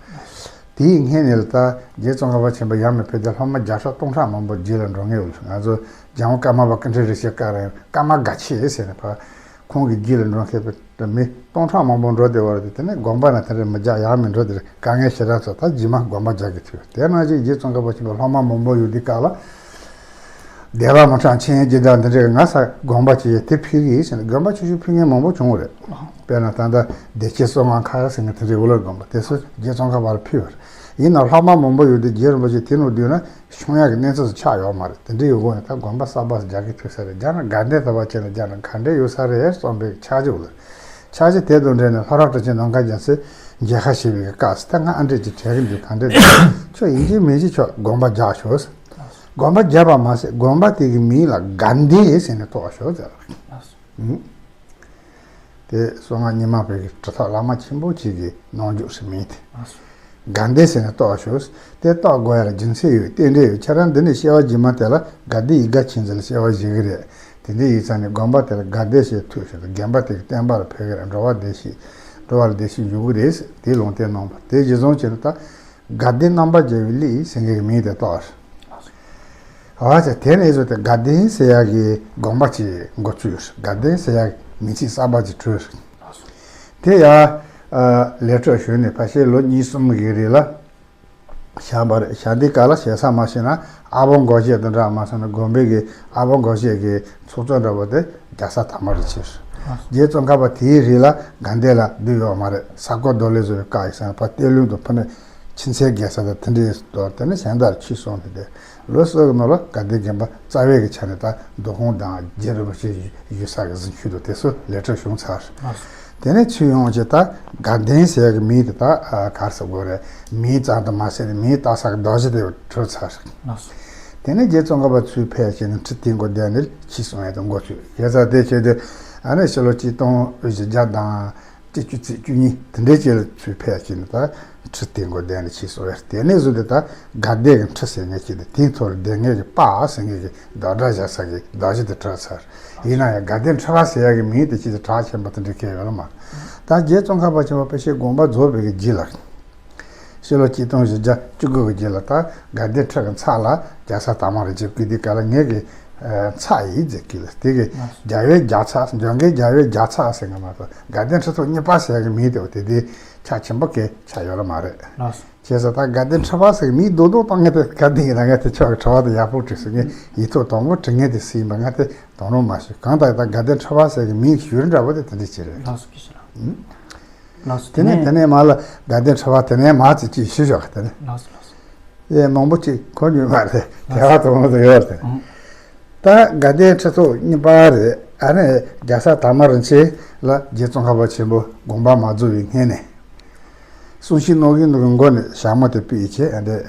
དེའི་སྔོན་ནས་ལ་ད་རྗེ་ཙོང་ཁ་པ་ཆེན་པོ་ཡར་མར་ཕེབས་ཏེ་སློབ་མ་བརྒྱ་ཕྲག་སྟོང་ཕྲག་མང་པོ་རྗེས་ལ་འགྲོ་མཁན་ཡོད། ང་ཚོ་རྒྱལ་དབང་ཀརྨ་པ་ཀུན་ཁྲན་རིན་ཆེན་སྐབས་རིང་ཀརྨ་དགའ་ཆེན་ཟེར་ནས་ཕར་ཁོང་གི་རྗེས་ལ་འགྲོ་མཁན་པའི་མི་སྟོང་ཕྲག་མང་པོ་འགྲོ་བསྡད་པ་རེད། དེ་ནས་དགོན་པ་ནང་དེ་འདྲ་མི་རྒྱག། ཡར་མར་འགྲོ་དེ་དཀའ་ངལ་ཞེ་དྲག་ཚོ། ད་རྗེས་མ་དགོན་པ་རྒྱག་གི་ཐུག་དེ་ནང་བཞིན་རྗེ་ཙོང་ཁ་པ་ཆེན་པོ་སློབ་མ་མང་པོ་ཡོད་དུས་སྐབས་ལ། སྡེ་པ་མི་གྲངས་ཆེན་གྱི་དང་འདི་འདྲས་ང་ས་དགོན་པ་ཅིག་དེ་ཕུལ་གི་ཡིན་ཟེར་ནས་དགོན་པ་ཆུང་ཆུང་ཕུལ་མཁན་མང་པོ་བྱུང་བ་རེད། དཔེར་ན་ད་ལྟ་བདེ་ཆེན་བསོད་དབང་ཁ་ཟེར་མཁན་དེ་འདྲས་ཝ་ལར་དགོན་པ་དེ་ཚོ་རྗེ་ཙོང་ཁ་པར་ཕུལ་བ་རེད། ཡིན་ནའང་སློབ་མ་མང་པོ་ཡོད་དུས་རྗེ་རིན་པོ་ཆེ་དེ་ནང་བསྡུས་ན་ཆུང་ཡག་གི་གནས་ཚུལ་ཆགས་ཡོད་མ་རེད། དེ་འདྲས་ཡོད་དགོས་ནས་ད་དགོན་པ་གསར་པ་རྒྱག་གི་ཐུག་ས་རེད། རྒྱག་ན་དགའ་ལྡན་ཟེར་བ་བྱས་ན་རྒྱག་ན་ག་འདྲས་ཡོད་ས་རེད་བསམ་པའི་འཆར་གཞི་ཡོད་ལ། འཆར་གཞི་དེ་དང་འབྲེལ་ནས་ལྷོ་རབ་བཀྲ་ཤིས་ནམ་མཁའ་རྒྱལ་མཚན་མཇལ་ཁ་ཞུས་པའི་སྐབས་སུ། ད་ང་ཨ་འདྲས་ཅིག་བྲལ་གི་འདུག་ག་འདྲས་འདུག་ཁྱོད་ཡིན་གཅིག་མིན་གཅིག་ཁྱོད་དགོན་པ་རྒྱག་ཤོག་ཟེར། དགོན་པ་བརྒྱབ་པ་མ་ཟད་དགོན་པ་དེ་གི་མིང་ལ་དགའ་ལྡན་ཟེར་ནས་གཏོགས་ཤོག་ཟེར། ཨ་སོ། ཨུ། དེ་གསང་སྔགས་རྙིང་མ་བོད་ཀྱི་གྲུབ་ཐོབ་བླ་མ་ཆེན་པོ་གཅིག་གི་རྣམ་འགྱུར་ཞིག་མིང་དེ། ཨ་སོ། དགའ་ལྡན་ཟེར་ནས་གཏོགས་ཤོག་དེ་གཏོགས་དགོས་ཡ་ལ་རྒྱུ་མཚན་ཡོད། རྟེན་འབྲེལ་ཡོད། ཁྱེད་རང་འདི་ནས་སྐྱེ་བ་རྗེས་མ་དེ་ལ་དགའ་ལྡན་ཡིད་དགའ་མཁྱེན་བརྩེ་ལ་སྐྱེ་བ་བཞེས་གི་རེད། དེ་འདྲ་ཡིན་ཙང་ནས་དགོན་པ་དེ་ལ་དགའ་ལྡན་ཞེས་ཐུགས་ཞེས་དང་། དགོན་པ་དེ་གི་བསྟན་པ་ལ་ཕན་གི་རེད། འགྲོ་བ་བདེ་ཞིང་འགྲོ་བ་ལ་བདེ་ཞིང་འཇུག་གི་རེད། དེ་ལུང་བསྟན་གནང་བ་དེ་གཞི་བཟུང་བྱས་ནས་ད། དགའ་ལྡན་རྣམ་པར་རྒྱལ་བའི་གླིང་ཟེར་མཁན་གྱི་མིང་དེ་བཏགས། འོ་ཙི། དེ་ནས་བཟུང་སྟེ་དགའ་ལྡན་ཟེར་ཡག་གི་དགོན་པ་ཅིག་འགོ་བཙུགས། དགའ་ལྡན་ཟེར་ཡག་གི་མིང་ཚིག་གསར་པ་ཅིག་བྲིས། དེ་ཡང་ལས་འཕྲོ་བྱུང་ནས་ཕལ་ཆེར་ལོ་གཉིས་གསུམ་གྱི་རིང་ལ་བཞག་པ་རེད། བཞག་དུས་སྐབས་ལ་བྱེད་ས་མ་ཤེས་ན་ཨ་ཕོ་འགོག་བྱེད་དང་འདྲ་མ་སོང་ན་དགོན་པའི་གི་ཨ་ཕོ་འགོག་བྱེད་ཀྱི་ཚོགས་གཙོ་འདྲ་པོ་དེ་རྒྱལ་ས་དར་མ་རིན་ཆེན་རེད། རྗེ་ཙོང་ཁ་པ་དེའི་རིང་ལ་དགའ་ལྡན་ལ་སྡོད་ཡོད་མ་རེད། ས་སྐོར་རྡོ་ལེབ་བཟོ་བའི་སྐབས་ཡིན་ཙང་ཕར་གཏེར་ལུང་དང་ཕུ་ནུ་ཆུ་ཚན་རྒྱག་ས་དང་དེ་འདྲའི་དོན་དེ་ནི་གཞན་དག་ལ་ཕྱིར་སོང་སྟེ། དེ་ལོ་གསུམ་གྱི་ནང་ལ་དགའ་ལྡན་དགོན་པ་རྩ་བའི་གི་ཆ་ནས་ད་འདུ་ཁང་དང་རྗེ་རིན་པོ་ཆེ་བཞུགས་ས་གི་གཟིམ་ཆུང་དང་དེ་ཚོ་ལས་འཕྲོ་བྱུང་ཚར། དེ་ནས་ཚུར་ཡོང་བྱས་ད་དགའ་ལྡན་ཟེར་གི་མིང་དེ་ད་ག་རེ་ཟེར་དགོས་རེད། མིང་ཙམ་དུ་མ་ཟད་མིང་བཏགས་ས་གི་གདགས་གཞི་དེ་བྲིས་ཚར། དེ་ནས་རྗེ་ཙོང་ཁ་པ་ཚུར་ཕེབས་བྱས་ནས་ཁྲི་སྟེང་སྒོ་བསྡད་ནས་ཕྱིར་སོང་ཡས་དང་འགོ་ཚུགས། བྱས་ཙང་དེ་བྱས་ཏེ་ཨ་ནི་ཕྱི་ལོ་གཅིག་སྟོང་བཞི་བརྒྱ་དང་བཅུ་གཅིག་བཅུ་གཉིས་དེ་འདྲའི་ཅིག་ལ་ཚུར་ཕེབས་བྱས་ནས་ད་ཁྲི་སྟེང་སྒོ་བསྡད་ནས་ཕྱིར་སོང་བས། དེ་ནས་བཟུང་སྟེ་ད་དགའ་ལྡན་གྱི་ཁྲི་ཟེར་མཁན་ཅིག་དང་དེའི་ཐོག་ལ་སྡོད་མཁན་གྱི་པ་ཟེར་མཁན་གྱི་བདག་སྒྲ་བཞག་ས་གི་གདགས་གཞི་དེ་བྲིས་ཚར། ཡིན་ན་ཡང་དགའ་ལྡན་ཁྲི་པ་ཟེར་ཡག་གི་མིང་དེ་ཅིག་དེ་གྲགས་ཆེན་པོ་དེ་འདྲ་གང་ཡང་ཡོད་མ་རེད། ད་རྗེ་ཙོང་ཁ་པ་ཆེན་པོ་ཕལ་ཆེར་དགོངས་པ་རྫོགས་པའི་གི་རྗེས་ལ། ཕྱི་ལོ་གཅིག་སྟོང་བཞི་བརྒྱ་བཅུ་དགུ་གི་རྗེས་ལ་ད་དགའ་ལྡན་ཁྲི་གི་ཚབ་ལ་རྒྱལ་ས་དར་མ་རིན་ཆེན་བསྐོས་དུས་སྐབས་ལ་ངེད་ཀྱི་ཚབ་ཡིན་ཟེར་གི་ལ། དེ་གི་རྒྱལ་བའི་རྒྱལ་ཚབ། འཇམ་མགོན་རྒྱལ་བའི་རྒྱལ་ཚབ་ཟེར་གི་མ་གཏོགས་དགའ་ལྡན་ཁྲི་ཐོག་གཉིས་པ་ཟེར་གི་མིང་དེ་དེ་དེ་ཆ་ཆེན་པོ་གི་ཆ་ཡོད་ལ་མ་རེད། བྱས་ཙང་ད་དགའ་ལྡན་ཁྲི་པ་ཟེར་གི་མིང་རྡོག་རྡོག་བཏགས་མཁན་དེ་ག་དེ་ཡིན་ན། ངས་དེ་ཆོག་གི་ཁྲི་པ་དེ་ཡག་པོ་བྲིས་སོང་། ངས་ཡིག་ཐོག་དང་པོ་བྲིས་མཁན་དེ་སུ་ཡིན་པ་ང་དེ་དོགས་སློང་མ་བྱུང་། གང་ལྟར་ད་དགའ་ལྡན་ཁྲི་པ་ཟེར་གི་མིང་ཞུ་རིན་འདྲ་པོ་དེ་དེ་འདྲ་ཅིག་རེད། ལགས་སོ། དེ་ནས་དེ་ནས་མ་ལ་དགའ་ལྡན་ཁྲི་པ་དེ་ནས་མ་ཙི་ཅིག་ཞུ་ཞོག་དེ་ནས། ལགས་སོ་ལགས་སོ། ཨེ་མང་པོ་ཅིག་གོ་མྱོང་མ་རེད། དེ་བ་དོ་མོ་དེ་ཡོད་རེད། ད་དགའ་ལྡན་ཁྲི་ཐོག་གཉིས་པ་རེད། ཨ་ནི་རྒྱལ་ས་དར་མ་རིན་ཆེན་ལ་རྗེ་ཙོང་ཁ་པ་ཆེན་པོ་དགོངས་པ་མ་རྫོགས་པའི་སྔོན་ནས། གསུང་ཆོས་གནང་གི་འདུག་གི་མགོ་ནས་ཞྭ་མོ་དེ་ཕུད་བྱས་ཨ་འདྲས།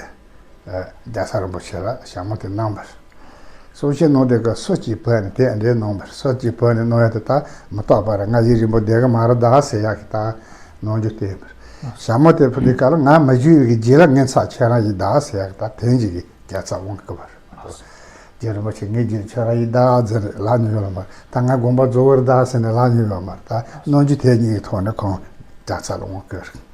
རྒྱལ་ཚབ་རིན་པོ་ཆེ་ལ་ཞྭ་མོ་དེ་གནང་བར། གསུང་ཆོས་གནང་དེ་ག་སུ་གཅིག་བོས་ནས་དེ་འདྲའི་གནང་བར། སུ་གཅིག་བོས་ནས་གནང་ཡ་དེ་ད་མི་རྟག་པ་རེད། ང་ཡིད་རིང་པོ་བསྡད་གི་མ་རེད་ད་ཟེར་ཡག་གི་ད་གནང་རྒྱུ་དེ་ཡིན་པར། ཞྭ་མོ་དེ་ཕུལ་དུས་སྐབས་ལ་ང་མི་བཞུགས་པའི་གི་རྗེས་ལ་ངའི་ཚབ་ཁྱེད་རང་ཡིན་ད་ཟེར་ཡག་གི་ད་དེ་འཇིག་གི་རྒྱལ་ཚབ་དབང་གི་བར། རྗེ་རིན་པོ་ཆེ་ངའི་རྗེས་ཁྱེད་རང་ཡིན་ད་ཟེར་ལབ་མྱོང་ཡོད་མ་རེད། ད་ང་དགོངས་པ་རྫོགས་པར་ད་ཟེར་ནས་ལབ་མྱོང་ཡོད་མ་རེད། ད་གནང་རྒྱུ་དེ་གཉིས་ཀྱི་ཐོག་ནས་ཁོང་རྒྱལ་ཚབ་ལ་དབང་བསྐུར།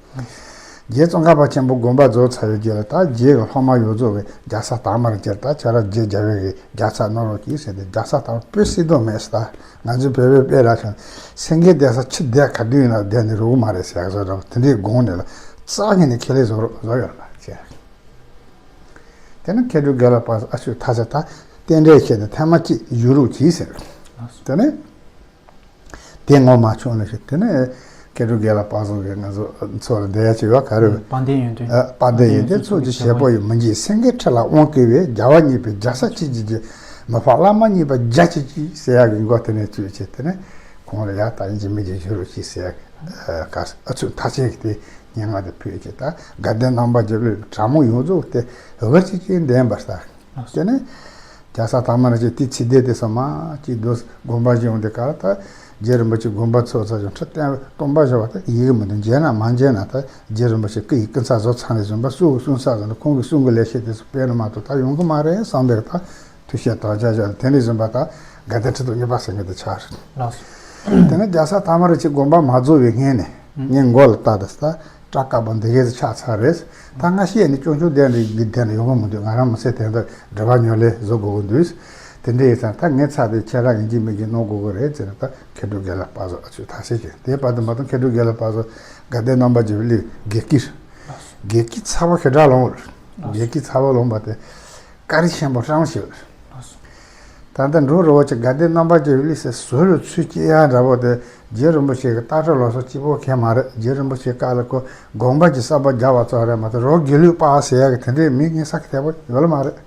རྗེ་ཙོང་ཁ་པ་ཆེན་པོ་དགོངས་པ་རྫོགས་ཚར་བའི་རྗེས་ལ་ད་རྗེ་གི་སློབ་མ་ཡོངས་རྫོགས་ཀྱིས་རྒྱལ་ས་དར་མར་ཁྱེར། ད་ཁྱེད་རང་རྗེ་རྒྱལ་བའི་གི་རྒྱལ་ཚབ་གནང་རོགས་གྱིས་ཟེར་ཏེ། རྒྱལ་ས་དར་མར་དཔེ་སྲིད་དོན་མེད་ཟེར། ད་ང་ཚོའི་བོད་པའི་དཔེ་ར་ཆུང་སེང་གེ་བསྡད་ས་ཆུ་དེ་ག་དུས་ཡིན་ན་བསྡད་ནས་རུང་མ་རེད་ཟེར་ཡག་བཟོ་འདྲ་པོ་དེ་འདྲའི་དགོངས་ནས་ལ་རྩ་ཉིད་ནས་ཁས་ལེན་བཟོ་རོགས་བཟོ་ཡོད་ལ་ཟེར། དེ་ནས་མཁས་གྲུབ་དགེ་ལེགས་དཔལ་ཨ་ཤུ་ཐ་ཆ་ད་རྟེན་འབྲེལ་བྱས་ནས་ཐེངས་མ་གཅིག་བཞུགས་རོགས་གྱིས་ཟེར། དེ་ནས། དེ་ངོ་མ་ཆོད་ནི་ཞིག་དེ་ནས་མཁས་གྲུབ་དགེ་ལེགས་དཔལ་བཟང་གིས་ང་ཚོ་ཚོ་ལ་འདི་ཡ་ཆེ་བ་ག་རེ། དཔལ་ལྡན་ཡོན་ཏན། དཔལ་ལྡན་ཡོན་ཏན་ཚོགས་ཀྱི་བྱེད་པོ་ཡི་མི་འཇིགས་སེང་གེའི་ཁྲི་ལ་དབང་བསྐུར་བས། རྒྱལ་བ་གཉིས་པའི་རྒྱལ་ས་ཆིབས་བསྒྱུར་གྱི། མི་ཕམ་བླ་མ་མཉེས་པ་རྒྱ་ཆེ་ཆེ་ཟེར་ཡག་གི་མགོ་དེ་ནས་བཙུགས་བྱས། དེ་ནས་ཁོང་ལ་ཡ་ད་ཡིན་གཅིག་མིན་གཅིག་བཞུགས་རོགས་གྱིས་ཟེར་ཡག་གི་ཨ་ཚུགས་ཐག་ཆོད་ཀྱི་དེ་སྙན་ངག་དེ་ཕུལ་བྱས། ད་དགའ་ལྡན་རྣམ་པར་རྒྱལ་བའི་གྲྭ་མོ་ཡོངས་རྫོགས་དེ་འུར་ཅིག་ཅིག་འདན་པར་ལྟ། དེ་ནས་རྒྱལ་ཚབ་དར་མ་རིན་ཆེན་དེ་ཚེ་འདས་དེ་ཚོ་མ་གཅིག་སྡོད་དགོངས་པ་བཞེས་འོང་དེ་ག་ད་རྗེ་རིན་པོ་ཆེ་དགོངས་པ་ཚོགས་ཚར་ཞིང་ཁྲི་སྟོན་སྟོན་པ་བཞག་པ་ད་ཡིན་གི་མི་འདུག་མཇལ་ན་མ་མཇལ་ན་ད་རྗེ་རིན་པོ་ཆེ་སྐུ་ཡི་སྐུ་ཚ་བཟོ་ཚང་ནས་བཟུང་བ་སྲུང་གི་སྲུང་ས་བཟོ་ནས་ཁོང་གི་སྲུང་གི་ལས་བྱེད་དེ་ཚོ་དཔེ་ནི་མ་གཏོགས་ད་ཡོང་གི་མ་རེད་བསམ་པའི་ད་ཐུགས་བཞེད་དང་བཅས་བཞག་དེ་ནས་བཟུང་བ་ད་དགའ་ལྡན་ཁྲི་གདུགས་གཉིས་པ་ཟེར་མཁན་དེ་ཆགས་རེད། དེ་ནས་རྒྱལ་ཚབ་དར་མ་རིན་ཆེན་དགོངས་པ་མ་རྫོགས་པའི་སྔོན་ནས་ངས་མགོ་ལ་བཏགས་ད་ད། སྐྲ་དཀར་པོ་འདི་གས་སུ་ཆགས་ཚར་རེད། ད་སྔ་ཤེས་ནི་ཅུང་ཅུང་ལྡན་རེད་གི་ལྡན་ཡོང་གི་མི་འདུག་ང་རང་མི་ཚེ་དེ་འདྲ་སྒྲུབ་པ་ཉོ་ལེ་བཟོ་དགོས་ཀྱི་འདུག་དེ་འདྲ་ཡིན་ཙང་ད་ངས་ཚར་དེ་ཁྱེད་རང་ཡིན་གཅིག་མིན་གཅིག་གནང་དགོས་ཀྱི་རེད་ཟེར་ནས་ད་མཁས་གྲུབ་དགེ་ལེགས་དཔལ་བཟང་ཨ་ཚུགས་ཐག་ཆོད་ཀྱི་དེ་བར་དུ་མ་གཏོགས་མཁས་གྲུབ་དགེ་ལེགས་དཔལ་བཟང་དགའ་ལྡན་རྣམ་པར་རྒྱལ་བའི་གླུ་དགེ་སྐྱིད། དགེ་སྐྱིད་ཚ་བོ་ཞེ་དྲག་ལོངས། དགེ་སྐྱིད་ཚ་བོ་ལོངས་པ་དེ། བཀའ་དྲིན་ཆེན་པོ་བསམ་ཞིག་ད་ལྟ་འབྲུག་རི་བོ་ཆེ་དགའ་ལྡན་རྣམ་པར་རྒྱལ་བའི་གླུ་ཟེར་ཟུར་ལ་ཚུར་སྐྱེལ་ཡག་འདྲ་པོ་དེ་རྗེ་རིན་པོ་ཆེ་གི་ལྟ་གྲུབ་ལོ་སོ་གཅིག་པོ་མཁན་མ་རེད། རྗེ་རིན་པོ་ཆེ་བཀའ་ལ་ཁོ་དགོངས་པ་གྱི་གསར་པ་རྒྱག་པ་ཙམ་རེད་མ་གཏོགས་རོ་དགེ་ལུགས་པ་ཟེར་ཡག་གི་དེ་འདྲའི་མི་ངན་ས་གི་དེ་པོ་ཡོད་ལ་མ་རེད།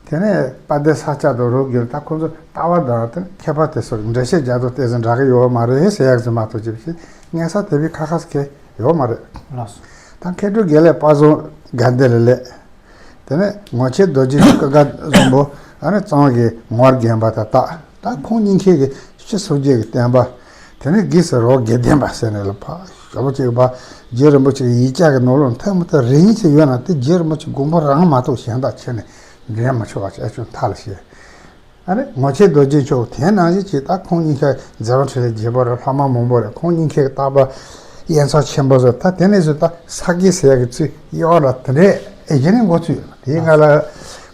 དེ་ནས་དཔལ་ལྡན་ས་སྐྱ་དང་རོ་དགེ་ལུགས་ད་ཁོ་ཚོ་ལྟ་བ་དང་དེ་མཁས་པ་དེ་ཚོར་འགྲེལ་བཤད་རྒྱག་དུས་དེ་ཚོ་འདྲ་གི་ཡོད་མ་རེད་ཟེར་ཡག་ཚོ་མ་གཏོགས་ཅི་ཞིག་ངན་ས་དེ་པའི་ཁ་ཁ་ཟེར་མཁན་ཡོད་མ་རེད། ད་མཁས་གྲུབ་དགེ་ལེགས་དཔལ་བཟང་དགའ་ལྡན་ལ་སླེབས། དེ་ནས་ངོ་མཆེད་རྡོ་རྗེ་སྐུ་དགའ་བཟང་པོ་ཨ་ནི་གཙང་གི་ངོར་རྒན་པ་དང་སྟག་ད་ཁོང་གཉིས་མཁས་ཀྱི་སྤྱི་སོ་བརྒྱད་ཀྱི་བསྟན་པ། དེ་ནས་སྒོས་སུ་རོ་དགེ་ལྡན་པ་ཟེར་ནས་ལ་ཕ་ཞོ་པོ་ཅིག་པ་རྗེ་རིན་པོ་ཆེ་གི་ཡིག་ཆ་གི་ནང་ལོགས་མཐའ་མི་ཐ་རེ་གཉིས་ཅིག་ཡོད་ན་དེ་རྗེ་རིན་པོ་ཆེ་དགོངས་པ་རང་མ་གཏོགས་གཞན་དག་ཁྱེར་ནས་འདྲེན་མི་ཆོག་པ་ཅིག་ཨ་ཅོ་མཐའ་ལ་བཤད། ཨ་ནི་ངོ་མཆེད་རྡོ་རྗེ་མཆོག་དེ་ནང་བཞིན་གྱིས་ད་ཁོང་གཉིས་ཀ་མཛད་པ་འཕྲིན་ལས་རྒྱས་པོ་རེད། ལྷ་མ་མང་པོ་རེད། ཁོང་གཉིས་ཀའི་ལྟ་བ་དབྱེ་ཚང་ཆེན་པོ་བཟོས། ད་དེ་ནས་བཟོས་ད་ས་དགེ་ཟེར་ཡག་གི་ཚུལ་གཡོག་ར་དེ་འདྲས་ཨེ་གཞི་ནས་འགོ་ཚུགས་ཡོད། དེའི་སྔ་ལ་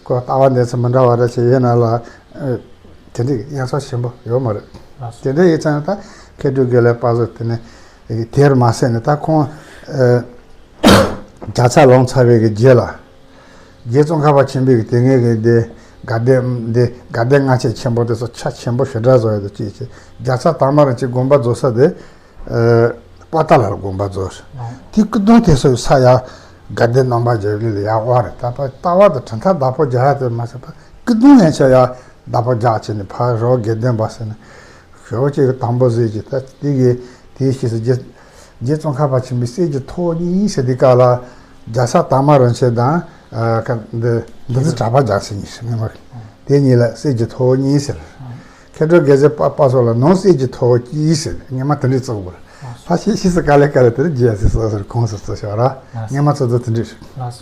ཁོ་ལྟ་བ་འདི་ཚོ་མི་འདྲ་བ་ར་ཞིག་ཡོད་ན་ལ་དེ་འདྲས་དབྱེ་ཚང་ཆེན་པོ་ཡོད་མ་རེད། དེ་འདྲས་ཡིན་ཙང་ད་མཁས་གྲུབ་དགེ་ལེགས་དཔལ་བཟང་དེ་ནས་དེར་མ་ཟད་ནས་ད་ཁོང་རྒྱལ་ཚབ་ལོངས་ཚར་བའི་གི་རྗེས་ལ། རྗེ་ཙོང་ཁ་པ་ཆེན་པོའི་གི་དེ་སྔའི་གི་འདི་དགའ་ལྡན་འདི་དགའ་ལྡན་ལྔ་མཆེད་ཆེན་པོ་དེ་ཚོ་ཆ་ཆེན་པོ་ཞེ་དྲག་བཟོ་ཡོད་དོ་ཅིག་ཅིག་རྒྱལ་ཚབ་དར་མ་རིན་ཆེན་དགོངས་པ་རྫོགས་ས་དེ་པོ་ཏཱ་ལ་ལ་དགོངས་པ་རྫོགས། དེ་སྐུ་གདུང་དེ་ཚོ་ས་ཡ་དགའ་ལྡན་རྣམ་པར་རྒྱལ་གླིང་ལ་ཡར་དབང་རེད། ད་ལྟ་ལྟ་བ་དང་གྲུབ་མཐའ་བདག་པོ་རྒྱག་ཡ་དེ་མ་ཟད་པ་སྐུ་གདུང་ཡན་ཆད་ཡ་བདག་པོ་རྒྱག་བྱས་ནས་ཕར་རོ་དགེ་ལྡན་པ་ཟེར་ནས། ཞོ་བོ་ཅིག་གི་དང་པོ་ཟེར་གྱི་ད་དེ་གི་དེའི་ཕྱིས་སུ་རྗེ་རྗེ་ཙོང་ཁ་པ་ཆེན་པོའི་གསེར་གྱི་ཐོ་གཉིས་ཟེར་དེ་ག་ལ་རྒྱལ་ཚབ་དར་མ་རིན་ཆེན་དང་ཨ་ཁ་འདི་འདི་ཚོ་གྲགས་པ་རྒྱག་ས་གཉིས་ཟེར་ངེས་མ་རེད། དེ་གཉིས་ལ་གསེར་གྱི་ཐོ་གཉིས་ཟེར། མཁས་གྲུབ་དགེ་ཚེ་དཔལ་བཟང་ལ་ནང་གསེར་གྱི་ཐོ་གཉིས་ཟེར་ངེས་མ་དེ་འདྲས་བརྩི་དགོས་རེད། ད་ཕྱིས་ཕྱིས་སུ་དཀའ་ལས་དཀའ་ལས་དེ་རྗེ་ཡ་སི་སོ་སོར་ཁོངས་སུ་བརྩི་ཤོག་ར་ངེས་མ་ཚོ་ཚོ་དེ་འདྲས་རེད།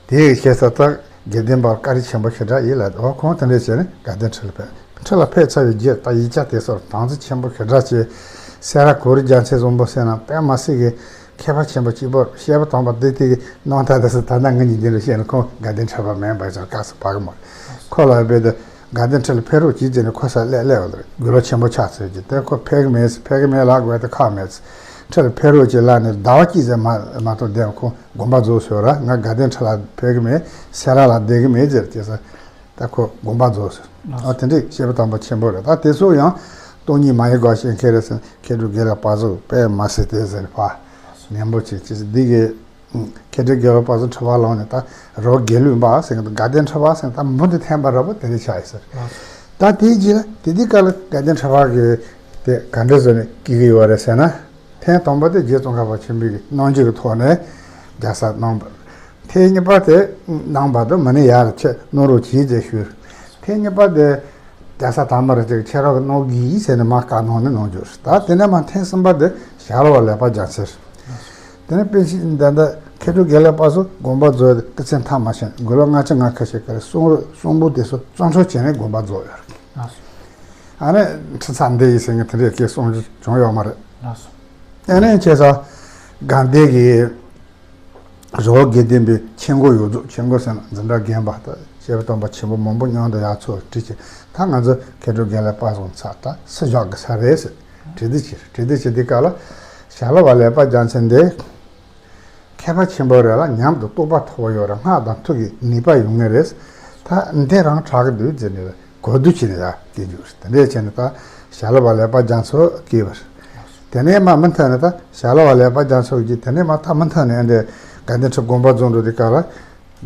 དེ་ཡི་ཤེས་ས་ད་དགེ་ལྡན་པར་བཀའ་དྲིན་ཆེན་པོ་ཞེ་དྲག་ཡིན་ལ། འོ་ཁོང་དེ་འདྲས་བྱས་ནས་དགའ་ལྡན་ཁྲི་ལ་ཕེབས། ཁྲི་ལ་ཕེབས་ཚར་བའི་རྗེས་ད་ཡིག་ཆ་དེ་ཚོར་དམ་ཚིག་ཆེན་པོ་ཞེ་དྲག་བྱས། སེ་ར་གོ་རི་རྒྱལ་མཚན་བཟང་པོ་ཟེར་ན་དཔེ་མ་སྲིད་ཀྱི་མཁས་པ་ཆེན་པོ་གཅིག་པོར་བཤད་པ་དང་པོ་དེ་དེ་གི་གནང་ཐལ། དེ་སུ་ད་ལྟ་ངེད་གཉིས་འདི་འདྲ་བཤད་ན་ཁོང་དགའ་ལྡན་ཁྲི་པ་མིན་པ་ཚོར་དཀའ་སུ་བབ་གི་མོ། ཁོ་ལ་རྦད་དེ་དགའ་ལྡན་ཁྲི་ལ་ཕེབས་རོགས་གྱིས་ཟེར་ནས་ཁོ་ས་སླེབས་སླེབས་པ་རེད། དགུང་ལོ་ཆེན་པོ་ཆགས་ཚར་གྱི་དེ་ཁོ་ཕེབས་གི་མེད་ཕེབས་གི་མེད་ལབ་དགོས་དེ་ཁག་མེད། ཁྲི་ལ་ཕེབས་རོགས་གྱིས་ལབ་ནས་ཟླ་བ་གཅིག་ཙམ་མ་མ་གཏོགས་བསྡད་ཁོང་དགོངས་པ་རྫོགས་སོང་ར། ང་དགའ་ལྡན་ཁྲི་ལ་ཕེབས་གི་མེད། སེ་ར་ལ་བསྡད་གི་མེད་ཟེར་བྱས་ས། ད་ཁོ་དགོངས་པ་རྫོགས་སོང་། ཨ་དེ་འདྲའི་བཤད་པ་དང་པོ་ཆེན་པོ་རེད། ད་དེ་ཚོ་ཡང་སྟོང་ཉིད་མ་ཡི་དགའ་ཞེས་མཁས་རེད་ཟེར། མཁས་གྲུབ་དགེ་ལེགས་དཔལ་བཟང་དཔེ་མ་སྲིད་དེ་ཟེར་ཕ་ནན་པོ་བྱས་ཅི་འདི་གི་མཁས་གྲུབ་དགེ་ལེགས་དཔལ་བཟང་ཁྲི་པ་ལངས་ནས་ད་རོ་དགེ་ལུགས་པ་ཟེར་གི་འདུག་དགའ་ལྡན་ཁྲི་པ་ཟེར་ད་མུ་འདི་འཐེན་པ་ར་པོ་དེ་འདྲ་ཆགས་ཡོད་ཟེར། ད་དེའི་རྗེས་ལ་དེ་དུས་སྐབས་ལ་དགའ་ལྡན་ཁྲི་པ་གི་དེ་ག་འདྲ་བཟོས་ནས་སྐྱེ་གི་ཡོད་རེད་ཟེར་ན། ཐེངས་དང་པོ་དེ་རྗེ་ཙོང་ཁ་པ་ཆེན་པོའི་གི་གནང་རྒྱུ་གི་ཐོག་ནས་རྒྱལ་ས་གནང་བ། ཐེངས་གཉིས་པ་དེ་གནང་བ་དུ་མི་ནི་ཡར་ཆེ་གནང་རོགས་གྱིས་ཅེས་ཞུས། ཐེངས་གཉིས་པ་དེ་རྒྱལ་ས་དར་མ་རིན་ཆེན་གྱི་ཁྱེད་རང་གི་གནང་གི་ཡིན་ཟེར་ནས་མ་བཀའ་གནང་ནས་གནང་རྒྱུ་རེད། ད་དེ་ནས་མ་ཐེངས་གསུམ་པ་དེ་ཞྭ་ལུ་པ་ལེགས་པ་རྒྱལ་མཚན་རེད། དེ་ནས་པཎ་ཆེན་འདི་འདི་མཁས་གྲུབ་དགེ་ལེགས་དཔལ་བཟང་དགོངས་པ་རྫོགས་ཏེ་སྐུ་ཚེ་མཐའ་མ་ཕྱིན་དགུང་ལོ་ལྔ་བཅུ་ང་ཁ་ཤས་ཀ་རེ་གསུང་རོགས་གསུང་འབུལ་དེ་ཚོ་བཙོན་འཕྲོག་བྱས་ནས་དགོངས་པ་རྫོགས་ཡོད་རེད། ཨ་ནི་ཁྲི་ཚར་འདི་ཡིན་ཟེར་ངས་དེ་འདྲའི་སྐད་གསུང་རྒྱུ་བྱུང་ཡོད་མ་རེད། ཨ་ནི་བྱས་ཙང་དགའ་ལྡན་གྱི་རི་བོ་དགེ་ལྡན་པའི་ཆེ་འགོ་ཡོངས་རྫོགས། ཆེ་འགོ་ཟེར་ན་འཛིན་གྲྭ་རྒན་པ་དང་བཤད་པ་དང་པོ་ཆེན་པོ་མང་པོ་མཉམ་དུ་ཡར་ཚོགས་བྲིས་ཀྱི་ད་ང་ཚོ་མཁས་གྲུབ་དགེ་ལེགས་དཔལ་བཟང་ཚར་ད་སུ་བཞག་གི་ས་རེད་ཟེར་བྲིས་འདི་བྱས་བྲིས་འདི་བྱས་འདི་ག་ལ་ཞྭ་ལུ་པ་ལེགས་པ་རྒྱལ་མཚན་འདི། མཁས་པ་ཆེན་པོ་རེད་ལ་ཉམས་དང་རྟོགས་པ་མཐོ་བོ་ཡོད་རེད། སྔགས་དང་ཐུགས་ཀྱི་ནུས་པ་ཡོད་ངེས་རེད། ད་འདི་རང་དྲག་གི་འདུག་ཟེར་ནས་གོ་བསྡུར་བྱས་ནས་ཡར་སྐད་འཇུག་རེད། དེ་འདྲས་བྱས་ནས་ད་ ཞྭ་ལུ་བ་ལེགས་པ་རྒྱ་མཚོ་བསྐོས་པ་རེད། དེ་ནས་མར་མུ་མཐུད་ནས་ད་ཞྭ་ལུ་བ་ལེགས་པ་རྒྱ་མཚོ་གིས་དེ་ནས་མར་ད་མུ་མཐུད་ནས་ཨ་འདྲས་དགའ་ལྡན་ཁྲི་དགོངས་པ་རྫོགས་འགྲོ་དུས་སྐབས་ལ་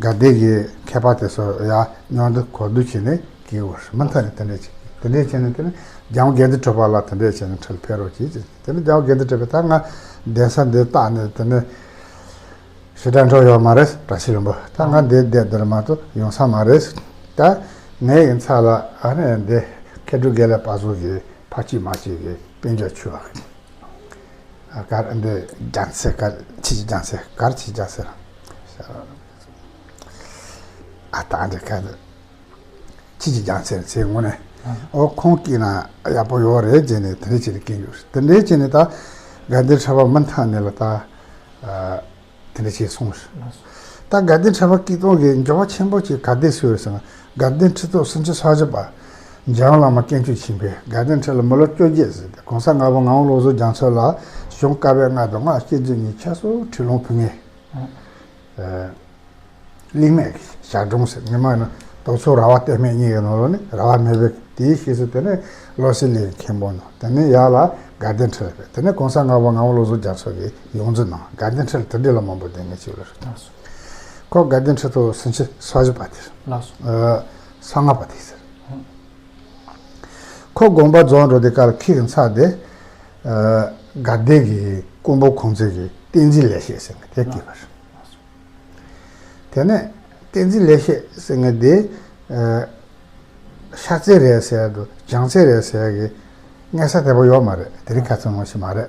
དགའ་ལྡན་གྱི་མཁས་པ་དེ་ཚོ་ཡར་མཉམ་དུ་གོ་བསྡུར་བྱས་ནས་བསྐོས་པ་རེད། མུ་མཐུད་ནས་དེ་འདྲས་བྱས། དེ་འདྲས་བྱས་ནས་དེ་ནས་རྒྱལ་དབང་དགེ་འདུན་གྲུབ་པ་ལགས་དེ་འདྲས་བྱས་ནས་ཁྲི་ལ་ཕེབས་རོགས་གྱིས་ཟེར། དེ་ནས་རྒྱལ་དབང་དགེ་འདུན་གྲུབ་པས་ད་ང་གདན་ས་འདི་བཏགས་ནས་དེ་ནས་ཞེ་དྲག་འགྲོ་ཡོད་མ་རེད། བཀྲ་ཤིས་ལྷུན་པོ། ད་ང་འདིར་བསྡད་བསྡད་མ་གཏོགས་ཡོང་ས་མ་རེད། ད་ངའི་ཡིན་ཚ་ལ་ཨ་ནི་འདི་མཁས་གྲུབ་དགེ་ལེགས་དཔལ་བཟང་གི་ཕ་གཅིག་མ་གཅིག་གི་དཔལ་འབྱོར་ཆུ་བ། ཨ་གར་འདི་རྒྱ་མཚོ་གར་ཆི་ཆི་རྒྱ་མཚོ་གར་ཆི་རྒྱ་མཚོ། ཨ་ད་འདི་གར་ཆི་ཆི་རྒྱ་མཚོ་ཚེ་ངོ་ནས་ཨོ་ཁོང་སྐྱིད་ན་ཡག་པོ་ཡོད་རེད་ཟེར་ནས་དེ་འདྲས་བྱས་ནས་སྐྱིད་ཡོད་རེད། དེ་འདྲས་བྱས་ནས་ད་དགའ་ལྡན་ཁྲི་པ་མུ་མཐུད་ནས་ལ་ད། དེ་འདྲ་བྱས་སོང་། ད་དགའ་ལྡན་ཁྲི་པ་སྐྱིད་གཏོང་གི་འགྱུར་བ་ཆེན་པོ་ཅིག་ག་དུས་སོང་ཟེར་ན། དགའ་ལྡན་ཁྲི་ཐོག་སུམ་ཅུ་སོ་བཞི་པ་འཇམ་བླ་མ་དཀོན་མཆོག་ཆེན་པོས་དགའ་ལྡན་ཁྲི་ལ་མི་ལོ་བཅོ་བརྒྱད་ཟིན་ཏེ་གོང་ས་ལྔ་པ་ངག་དབང་བློ་བཟང་རྒྱ་མཚོ་ལ་གཞུང་བཀའ་པོད་ལྔ་དང་ལྔ་བཅུ་ཚེས་གཉིས་ཆ་སོ་ཁྲི་ལོང་ཕུལ་མཁན། གླིང་མེད་ཞག་སྒྲུང་ཟེར། ཉི་མ་ནི་དོལ་ཚོགས་ར་བ་གཏད་མེད་གཉིས་ཀྱི་ནང་ལོགས་ནས་ར་བ་མེད་པའི་དེའི་ཕྱིས་སུ་དེ་ནས་བློ་གསལ་གླིང་མཁན་པོ་ནང་། དེ་ནས་ཡར་ལ་དགའ་ལྡན་ཁྲི་ལ་ཕེབས། དེ་ནས་གོང་ས་ལྔ་པ་ངག་དབང་བློ་བཟང་རྒྱ་མཚོ་གིས་ཡོངས་འཛིན་གནང་། དགའ་ལྡན་ཁྲི་ལ་དེ་འདྲའི་ལ་མང་པོ་བསྡད་མཁན་ཅིག་ལ་རེད། ཁོ་དགའ་ལྡན་ཁྲི་ཐོག་སུམ་ཅུ་སོ་བཞི་པ་དེ་རེད། ལགས་སོ། ཨ་སོ་ལྔ་པ་དེ་ཟེར། ཁོ་དགོངས་པ་རྫོགས་འགྲོ་དུས་སྐབས་ལ་ཁྱི་གི་ཚབ་དེ་ཨ་དགའ་ལྡན་གྱི་ཀོང་པོ་ཁོང་ཚོ་གི་བསྟན་འཛིན་ལེགས་བཤད་ཟེར་མཁན་དེ་སྐྱེས་པ་རེད། དེ་ནས་བསྟན་འཛིན་ལེགས་བཤད་ཟེར་མཁན་དེ་ཨ་ཤ་ཚའི་རས་ཟེར་ཡ་དང་བྱང་ཚའི་རས་ཟེར་ཡ་གི་སྙན་ས་དེ་པོ་ཡོད་མ་རེད། དེ་རིང་ཁ་ཚང་ངོ་ཤེས་མ་རེད།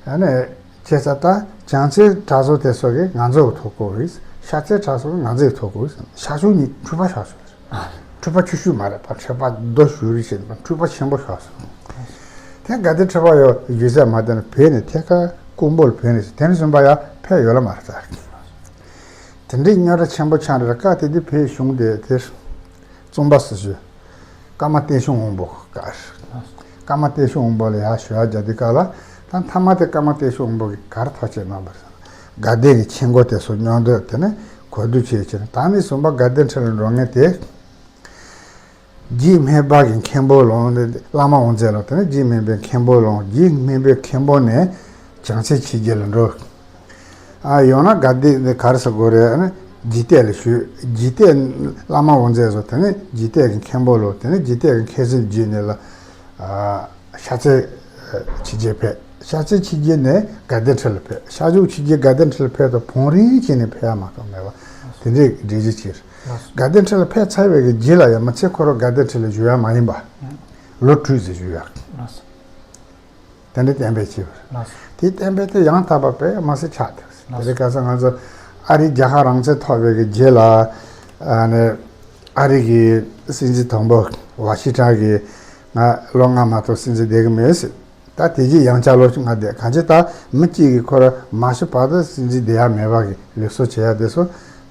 ཨ་ནི་བྱས་ཙང་ད་བྱང་ཚའི་གྲྭ་ཚོ་དེ་ཚོ་གིས་ང་ཚོ་གི་ཐོག་བསྐོར་རེད། ཤ་ཚའི་གྲྭ་ཚོ་གིས་ང་ཚོ་གི་ཐོག་བསྐོར་རེད། ཤ་ཆུང་གཉིས་འཁྲུག་པ་ཤོར་སོང་། འཁྲུག་པ་ཆུང་ཆུང་མ་རེད་པ། འཁྲུག་པ་རྡོ་ཞུ་རེ་བྱེད་པ་འཁྲུག་པ་ཆེན་པོ་ཤོར་སོང་། དེ་དགའ་ལྡན་ཁྲི་པ་ཡོད་རྒྱུ་ཟེར་མ་དེ་ནི་བོད་ནས་ཐད་ཀར་ཀོང་པོ་ལ་བོད་ནས་དེ་ནས་བཟུང་པ་ཡང་ཕེབས་ཡོད་ལ་མ་རེད་ད། དེ་འདྲའི་རྙོག་དྲ་ཆེན་པོ་ཆགས་འདྲ་སྐབས་དེ་དུས་བོད་གཞུང་དེ་དེར་གཙང་པ་སྲི་ཞུ་ཀརྨ་བསྟན་སྐྱོང་དབང་པོ་ག་ཀརྨ་བསྟན་སྐྱོང་དབང་པོ་ལ་ཡར་ཞུ་ཡག་རྒྱག་དུས་སྐབས་ལ་ད་མཐའ་མ་དེ་ཀརྨ་བསྟན་སྐྱོང་དབང་པོ་གིས་ག་རེ་ཐག་གཅོད་གནང་བ་རེད། དགའ་ལྡན་གྱི་ཆས་གོས་དེ་ཚོ་མཉམ་དུ་དེ་ནས་གོ་བསྡུར་བྱས་བྱས་ནས་ད་ནས་བཟུང་པ་དགའ་ལྡན་ཁྲི་ལ་འགྲོ་མཁན་དེ། རྗེ་སྨན་པ་གི་མཁན་པོ་ལོང་། བླ་མ་དབང་རྫས་ལོང་། དེ་ནས་རྗེ་སྨན་པའི་མཁན་པོ་ལོང་། རྗེ་སྨན་པའི་མཁན་པོ་ནས་བྱང་རྩེ་ཆོས་རྗེ་ལ་འགྲོ། ཨ་ཡང་ན་དགའ་ལྡན་ག་རེ་ཟེར་དགོས་རེད། ཨ་ནི་རྗེ་གཏད་ལ་ཞུས། རྗེ་གཏད་བླ་མ་དབང་རྫས་སོ། དེ་ནས་རྗེ་གཏད་ཀྱི་མཁན་པོ་ལོ། དེ་ནས་རྗེ་གཏད་ཀྱི་མཁན་སྲིན་རྗེ་ནས་ལ་ཨ་ཤར་རྩེ་ཆོས་རྗེ་ཕེབས། ཤར་རྩེ་ཆོས་རྗེ་ནས་དགའ་ལྡན་ཁྲི་ལ་ཕེབས། ཤར་ཕྱོགས་ཆོས་རྗེ་དགའ་ལྡན་ཁྲི་ལ་ཕེབས་དུས་བང་རིམ་བྱས་ནས་ཕེབས་ཡ་མ་གཏོགས་མེད་པ་དེ་འདྲའི་འགྲེལ་བརྗོད་བྱས། དགའ་ལྡན་ཁྲི་ལ་ཕེབས་ཚར་བའི་གི་རྗེས་ལ་ཡང་མི་ཚེ་ཁོ་རང་དགའ་ལྡན་ཁྲི་ལ་བཞུགས་ཡ་མ་ཡིན་པ། ལོ་དྲུག་ཙམ་བཞུགས་ཡ། དེ་འདྲའི་གཏན་འབེབས་བྱས་པ་རེད། དེའི་གཏན་འབེབས་དེ་ཡང་དག་པ་དཔེ་མི་སྲིད་ཆགས་ཐུབ། དེ་རིང་ཁ་སང་ང་ཚོ་ཨ་རིའི་རྒྱལ་ཁབ་རང་བཙན་ཐོབ་པའི་གི་རྗེས་ལ་ཨ་ནི་ཨ་རི་གི་སྲིད་འཛིན་དང་པོ་ཝ་ཤིང་ཊོན་གྱིས་ང་ལོ་ལྔ་མ་གཏོགས་སྲིད་འཛིན་བསྡད་གི་མེད་ཟེར། ད་དེ་རྗེས་ཡང་བསྐྱར་ལོ་ལྔ་བསྡད། གང་ཅི་ད་མི་གཅིག་གིས་ཁོ་རང་མ་ཤི་བར་དུ་སྲིད་འཛིན་བསྡད་ཡ་མེད་པ་གི་ལུགས་སྲོལ་བྱེད་ཡ་དེ་ཚོ་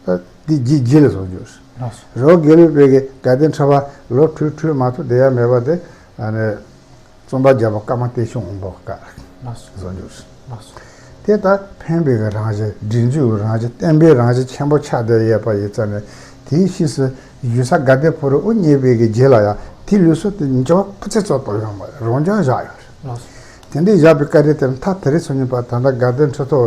ད་དེ་རྗེས་རྗེས་ལ་བཟོ་རྒྱུ་རེད། རི་བོ་དགེ་ལུགས་པའི་གི་དགའ་ལྡན་ཁྲི་པ་ལོ་དྲུག་དྲུག་མ་གཏོགས་བསྡད་ཡ་མེད་པ་དེ་ཨ་ནི་གཙང་པ་རྒྱལ་པོ་ཀརྨ་བསྟན་སྐྱོང་དབང་པོ་ཀ་བཟོ་རྒྱུ་རེད། དེ་ལྟར་ཕན་པའི་རང་བཞིན་སྒྲིག་འཛུགས་རང་བཞིན་བསྟན་པའི་རང་བཞིན་ཆེན་པོ་ཆགས་བསྡད་ཡོད་པ་ཡིན་ཙང་ནས། དེའི་ཕྱིས་སུ་གཞུང་ས་དགའ་ལྡན་ཕུག་རོན་དབུ་བརྙེས་པའི་གི་རྗེས་ལ་ཡང་དེའི་ལུགས་སྲོལ་དེ་འགྱུར་བ་སྤུ་ཚད་ཙམ་གཏོང་ཡོད་མ་རེད། རང་འཇགས་བཞག་ཡོད་རེད། དེ་འདྲའི་བཞག་པའི་བཀའ་དྲིན་དེར་མཐའ་དེ་རིང་སང་ཉིན་བར་ད་ལྟ་དགའ་ལྡན་ཁྲི་ཐོག་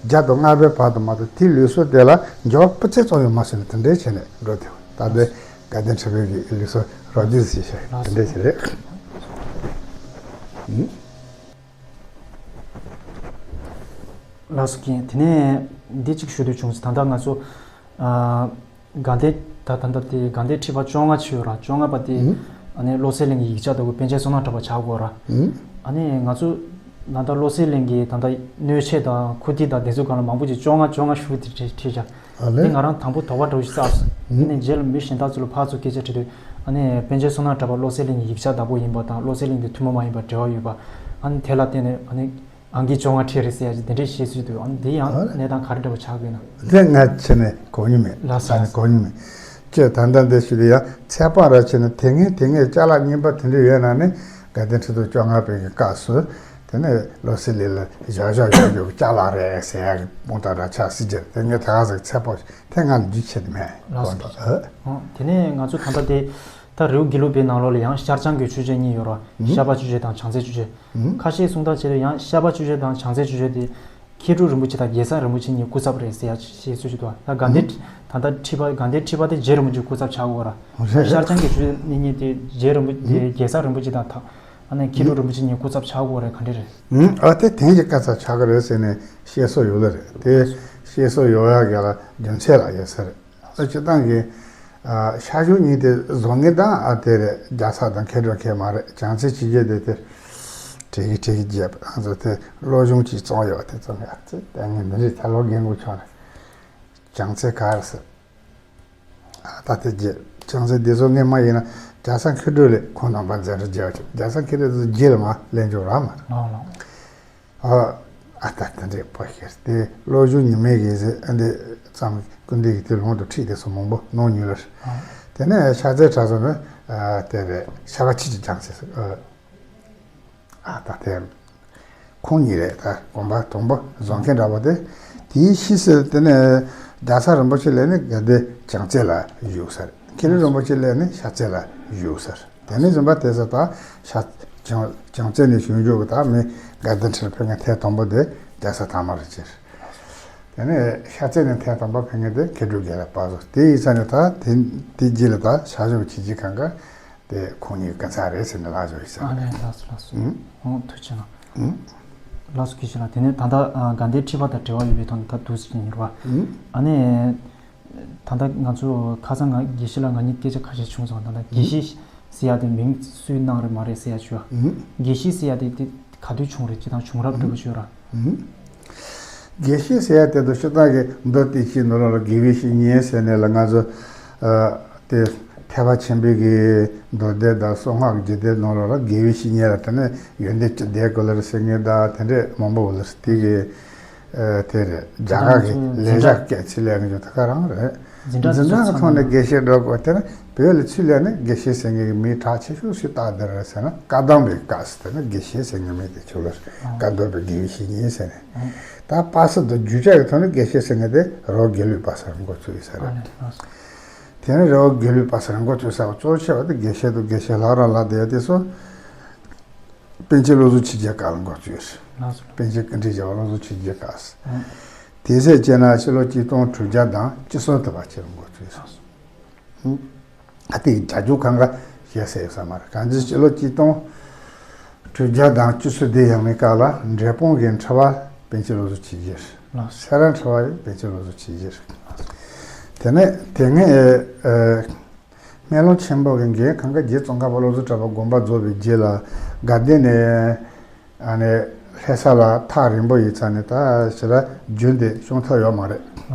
བརྒྱ་དང་ལྔ་པའི་བར་དུ་མ་གཏོགས་དེའི་ལུགས་སྲོལ་དེ་ལ་འགྱུར་བ་སྤུ་ཚད་ཙམ་ཡང་མ་བྱུང་ནས་དེ་འདྲའི་བྱས་ནས་འགྲོ་བསྡད་ཡོད། ད་ལྟའི་དགའ་ལྡན་ཁྲི་པའི་གི་ལུགས་སྲོལ་རོ་བརྒྱུད་ཞེས་བྱ་དེ་འདྲའི་ཞིག་རེད། ལགས་སོ། རྒན། དེ་ནས་འདི་གཅིག་ཞུ་འདོད་བྱུང་། ད་ལྟ་ང་ཚོ་ཨ་དགའ་ལྡན་ད་ད་ལྟ་དེ་དགའ་ལྡན་ཁྲི་པ་བཅོ་ལྔ་ཅིག་ཡོད་ར། བཅོ་ལྔ་པ་དེ་ཨ་ནི་བློ་གསལ་གླིང་གི་ཡིག་ཆ་ལྟ་བུ་པཎ་ཆེན་བསོད་ནམས་གྲགས་པ་ཆགས་དགོས་ར། ཨ་ནི་ང་ཚོ་ད་ལྟ་བློ་གསལ་གླིང་གི་ད་ལྟ་སྣོད་ཆས་དང་ཁུ་ཏི་དང་དེ་ཚོ་སྒང་ལ་མང་པོ་ཅིག་བཅོ་ལྔ་བཅོ་ལྔ་ཞུ་དེ་བྲིས་བྲིས་བཞག་ཨ་ལེ། དེ་ང་རང་དང་པོ་དོགས་པ་འདྲ་བོ་ཞིག་བསགས་སོང་། ཨ་ནི་རྗེས་ལ་མི་གཞན་དག་ཚོ་ལ་ཕར་ཚུར་སྐད་ཆ་དྲིས་དུས་ཨ་ནི་པཎ་ཆེན་བསོད་ནམས་གྲགས་པ་བློ་གསལ་གླིང་གི་ཡིག་ཆ་བདག་པོ་ཡིན་པ་དང་བློ་གསལ་གླིང་དེ་ཐུན་མོང་མ་ཡིན་པར་འབྲེལ་བ་ཡོད་པ། ཨ་ནི་དེ་ལ་བརྟེན་ནས་ཨ་ནི་ཨང་ཀི་བཅོ་ལྔ་ཁྲིད་རེད་ཟེར་ཡ་ཅིག་དེ་འདྲས་བཤད་སྲོལ་འདུག་ཨ་ནི་དེ་ཡང་ཨ་གནས་སྟངས་ག་རེ་འདྲ་བོ་ཆགས་ཀྱི་ཡོད་ན། དེ་ང་ཆེ་ནས་གོ་མྱོང་མེད། ལགས་སོ། ད་ནི་གོ་མྱོང་མེད། ཁྱོད་ད་ལྟ་འདི་ཞུ་དུས་ཡང་ཚད་པ་ར་ཆེ་ནས་དེ་སྔའི་དེ་སྔའི་ཅ་ལག་རྙིང་པ་དེ་འདྲ་ཡོད་ན་ནི་དགའ་ལྡན་ཁྲི་ཐོག་བཅོ་ལྔ་པའི་གི་སྐབས་སུ་དེ་ནས་བློ་གསལ་གླིང་ལ་བཞག་བཞག་བཞག་རྒྱུ་ཅ་ལག་རེད་ཟེར་ཡ་གི་དཔང་རྟགས་ར་ཆགས་སྲིད་ཀྱི་རེད། དེ་ངས་ད་ག་ཟེར་ཚད་པ་དེ་ང་ལ་རྒྱུས་ཆེ་ནི་མེད། ལགས་སོ། གོ་འདུག་ཨ། ཨ། དེ་ནས་ང་ཚོ་ད་ལྟ་དེ། ད་རི་བོ་དགེ་ལུགས་པའི་ནང་ལོགས་ལ་ཡང་ཤར་བྱང་གི་ཆོས་སྤྱོད་གཉིས་ཡོད་ར། ཨུ། ཤར་པ་ཆོས་སྤྱོད་དང་བྱང་རྩེ་ཆོས་སྤྱོད། ཨུ། ཁ་ཤས་གསུང་སྟངས་བྱས་ན་ཡང་ཤར་པ་ཆོས་སྤྱོད་དང་བྱང་རྩེ་ཆོས་སྤྱོད་དེ། མཁས་གྲུབ་རིན་པོ་ཆེ་དང་རྒྱལ་ཚབ་རིན་པོ་ཆེ་གཉིས་སྐུ་ཚབ་རེད་ཟེར་ཡ་ཞིག་སྲོལ་ཞིག་འདུག་ད་དགའ་ལྡན། ཨུ། ད་ལྟ་ཁྲི་པ་དགའ་ལྡན་ཁྲི་པ་དེ་རྗེ་རིན་པོ་ཆེ་སྐུ་ཚབ་ཆགས་ཀྱི་ཡོད་ར། ཨོ་རེད། ཤར་བྱང་གི་ཆོས་སྤྱོད་གཉིས་དེ་རྗེ་རིན་པོ་དེ་ཨུ། རྒྱལ་ཚབ་རིན་པོ་ཆེ་དང་ད། ཨ་ནི་མཁས་གྲུབ་རིན་པོ་ཆེ་གཉིས་སྐུ་ཚབ་ཆགས་ཀྱི་ཡོད་རེད། ག་འདྲ་རེད། ཨུ། ཨ་དེ་དེང་གི་སྐད་ཆ་ཆགས་ཀྱི་རེད་ཟེར་ནས་བཤད་སྲོལ་ཡོད་ལ་རེད། དེ་བཤད་སྲོལ་ཡོད་ཡ་ག་ལ་རྒྱུ་མཚན་ལ་ཡོད་ས་རེད། ཨ་སྤྱིར་བཏང་གི། ཨ་ཤར་བྱང་གཉིས་དེ་བཟོ་ངེས་དང་ཨ་དེ་རེད། རྒྱལ་ཚབ་དང་མཁས་གྲུབ་ཁེལ་མ་རེད། བྱང་རྩེ་ཆོས་སྤྱོད་དེ་དེ། དྲེ་གི་དྲེ་གི་རྒྱབ་ཨ་ཚོ་དེ་བློ་སྦྱོང་གཅིག་བཙོང་ཡོད་དེ་བཙོང་ཡོད་དེ་ད་ངས་འདི་རེད། ད་ལོ་རྒན་གོག་ཆོག་ནས་བྱང་རྩེ་ག་རེ་ཟེར། ཨ་ད་དེ་རྒྱབ་བྱང་རྩེ་དེ་བཟོ་ངེས་མ་ཡིན་ན་རྒྱལ་ཚབ་མཁས་གྲུབ་ལས་ཁོང་རྣམ་པ་འཛིན་གྲྭ་རྒྱབ་ཆོག་རྒྱལ་ཚབ་མཁས་གྲུབ་དེ་རྗེས་ལ་མ་ལེན་ཆོག་ར་མ་རེད། ལགས་ལགས། ཨ་ཨ་ད་ད་འདྲས་པོ་ཤེར་དེ་བློ་སྦྱོང་ཉི་མའི་གེ་ཟེར་ཨ་འདི་ཙམ་ཀུན་འདི་གི་དེ་ལུང་དུ་ཁྲིད་དེ་སོ་མང་པོ་གནང་མྱོང་ལ། ཨ་དེ་ནས་ཤར་རྩེ་གྲྭ་ཚང་ནི་ཨ་དེ་རེད། ཤར་པ་ཆོས་སྤྱོད་བྱང་རྩེ་ཟེར། ཨ་ད་དེ་ཁོང་གཉིས་རེད། ད་དགོན་པ་དང་པོ་བཟོ་མཁན་འདྲ་པོ་དེ། དེའི་ཕྱིས་སུ་དེ་ནས་རྒྱལ་ཚབ་རིན་པོ་ཆེ་ལས་ནི་དགའ་ལྡན་བྱང་རྩེ་ལ་བཞུགས་ས་རེད། མཁས་གྲུབ་རིན་པོ་ཆེ་ལས་ནི་ཤར་རྩེ་ལ་བཞུགས་ས་རེད། དེ་ནས་བཟུང་པ་དེ་ཚོ་ད་ཤ་བྱང་བྱང་རྩེ་ནས་བྱུང་རྒྱུ་གི་ད་མི་དགའ་ལྡན་ཁྲིར་ཕེབས་མཁན་ཐེངས་དང་པོ་དེ་རྒྱལ་ས་ཐ་མ་རེད་ཅེས། དེ་ནས་ཤར་རྩེ་ནས་ཐེངས་དང་པོ་ཕེབས་མཁན་དེ་མཁས་གྲུབ་རྒྱལ་ལ་དཔལ་བཟང་། དེ་ཡིན་ས་ནས་ད་དེ་དེ་རྗེས་ལ་ད་ཤར་བྱང་ཆོས་སྤྱོད་གང་ག་དེ་ཁོང་གཉིས་ཀྱི་སྐུ་ཚབ་རེད་ཟེར་ནས་ལབ་བཞག་ཡོད་ས་ཨ་རེད། ལགས་སོ་ལགས་སོ། ཨང་། ཨོ་ཐུགས་རྗེ་གནང་། ཨང་། ལགས་སོ་དགེ་བཤེས་ལགས། དེ་ནས་ད་ལྟ་ཨ་དགའ་ལྡན་ཁྲི་པ་དང་འབྲེལ་བ་ཡོད་པའི་ཐོག་ནས་ད་འདུག་ཟེར་གྱི་ཡིན་རེད་བ། ཨང་། ཨ་ནི། ད་ལྟ་ང་ཚོ་ཁ་སང་ང་དགེ་བཤེས་ལགས་ང་གཉིས་སྐད་ཆ་ཁ་ཤས་བྱུང་སོང་། ད་ལྟ་དགེ་བཤེས་ཟེར་ཡ་དེ་མིང་སུས་གནང་རེད་མ་རེད་ཟེར་ཡ་བྱུང་། ཨང་། དགེ་བཤེས་ཟེར་ཡ་དེ་དེ་ག་དུས་བྱུང་རེད། སྤྱིར་བཏང་བྱུང་རབས་འདྲ་པོ་ཤོད་ར། ཨང་། དགེ་བཤེས་ཟེར་ཡ་དེ་དུ་སྤྱིར་བཏང་གི་མདོ་སྡེ་སྤྱིའི་ནང་ལོགས་ལ་དགེ་བའི་བཤེས་གཉེན་ཟེར་ནས་ལ་ང་ཚོ་ཨ་དེ་ཐེག་པ་ཆེན་པོའི་གི་མདོ་སྡེ་དང་གསང་སྔགས་ཀྱི་རྒྱུད་སྡེ་ནང་ལོགས་ལ་དགེ་བའི་བཤེས་གཉེན་ལ་དེ་ནས་ཡོན་ཏན་བཅུ་ལྡན་དགོས་ལ་རེད་ཟེར་མཁན་དང་དེ་འདྲས་མང་པོ་ཡོད་ལ་རེད། དེ་གི་ཨ་དེ་རེད། རྒྱ་གར་གྱི་ལེགས་སྦྱར་སྐད་ཆ་ལས་ཀྱི་ད་ག་རང་རེད། འཛིན་གྲྭ་འཛིན་གྲྭ་གི་ཐོག་ནས་དགེ་བཤེས་འགྲོ་དགོས། དེ་ནས་བོད་ལ་ཚུར་སླེབས་ནས་དགེ་བཤེས་ཟེར་མཁན་གྱི་མིང་གྲགས་ཆེ་ཤོས་སུ་བཏགས་བསྡད་རེད་ཟེར་ན་བཀའ་གདམས་པའི་སྐབས་སུ་དེ་ནས་དགེ་བཤེས་ཟེར་མཁན་མི་དེ་ཆོག་ལ་རེད། བཀའ་གདམས་པའི་དགེ་བའི་བཤེས་གཉེན་ཟེར་ནས། ད་པ་སི་དང་རྒྱུ་ཆ་གི་ཐོག་ནས་དགེ་བཤེས་ཟེར་མཁན་དེ་རི་བོ་དགེ་ལུགས་པ་སངས་རྒྱས་འགོ་བཙུགས་ཡོད་ས་རེད། དེ་ནས་རི་བོ་དགེ་ལུགས་པ་སངས་རྒྱས་འགོ་བཙུགས་ས་གཙོ་ཆེ་བ་དེ་དགེ་བཤེས་དང་དགེ་བཤེས་ལྷག་ར་ལ་དེ་དེ་ཚོ། པཎ་ཆེན་བློ་བཟང་ཆོས་རྒྱལ་སྐབས་ལ་འགོ་བཙུགས་ཡོད་རེད། ལགས་སོ། པཎ་ཆེན་ཀུན་བྲལ་རྒྱལ་བ་བློ་བཟང་ཆོས་རྒྱལ་སྐབས་སུ། ཨང་། དེ་ཚེ་སྤྱིར་ན་ཕྱི་ལོ་ཆིག་སྟོང་དྲུག་བརྒྱ་དང་བཅུ་གསུམ་དུ་བ་ཕྱིར་འགོ་བཙུགས་ཡོད་རེད། ལགས་སོ། ཨང་། ཨ་དེ་རྒྱ་རྒྱུག་གང་ག་བཤད་ས་ཡོད་ས་མ་རེད། གང་ཅི་ཕྱི་ལོ་ཆིག་སྟོང་དྲུག་བརྒྱ་དང་བཅུ་གསུམ་དེ་ཡང་མའི་སྐབས་ལ་འབྲས་སྤུངས་ཀྱི་ཁྲི་པ་པཎ་ཆེན་བློ་བཟང་ཆོས་རྒྱལ་རེད། ལགས་སོ། སེ་ར་ཁྲི་པ་ཡང་པཎ་ཆེན་བློ་བཟང་ཆོས་རྒྱལ་རེད། དེ་ནས་དེ་སྔའི་ཨ། སྨན་ལུང་ཆེན་པོ་གི་འགན་གང་ག་རྗེ་ཙོང་ཁ་པ་བློ་བཟང་གྲགས་པ་དགོངས་པ་རྫོགས་པའི་རྗེས་ལ་དགའ་ལྡན་ནས་ཨ་ནི་ལྷ་ས་ལ་ཐག་རིང་པོ་ཡིན་ཙང་ནས་ད་ཞེ་དྲག་རྒྱུན་དེ་སྐྱོང་ཐབས་ཡོད་མ་རེད།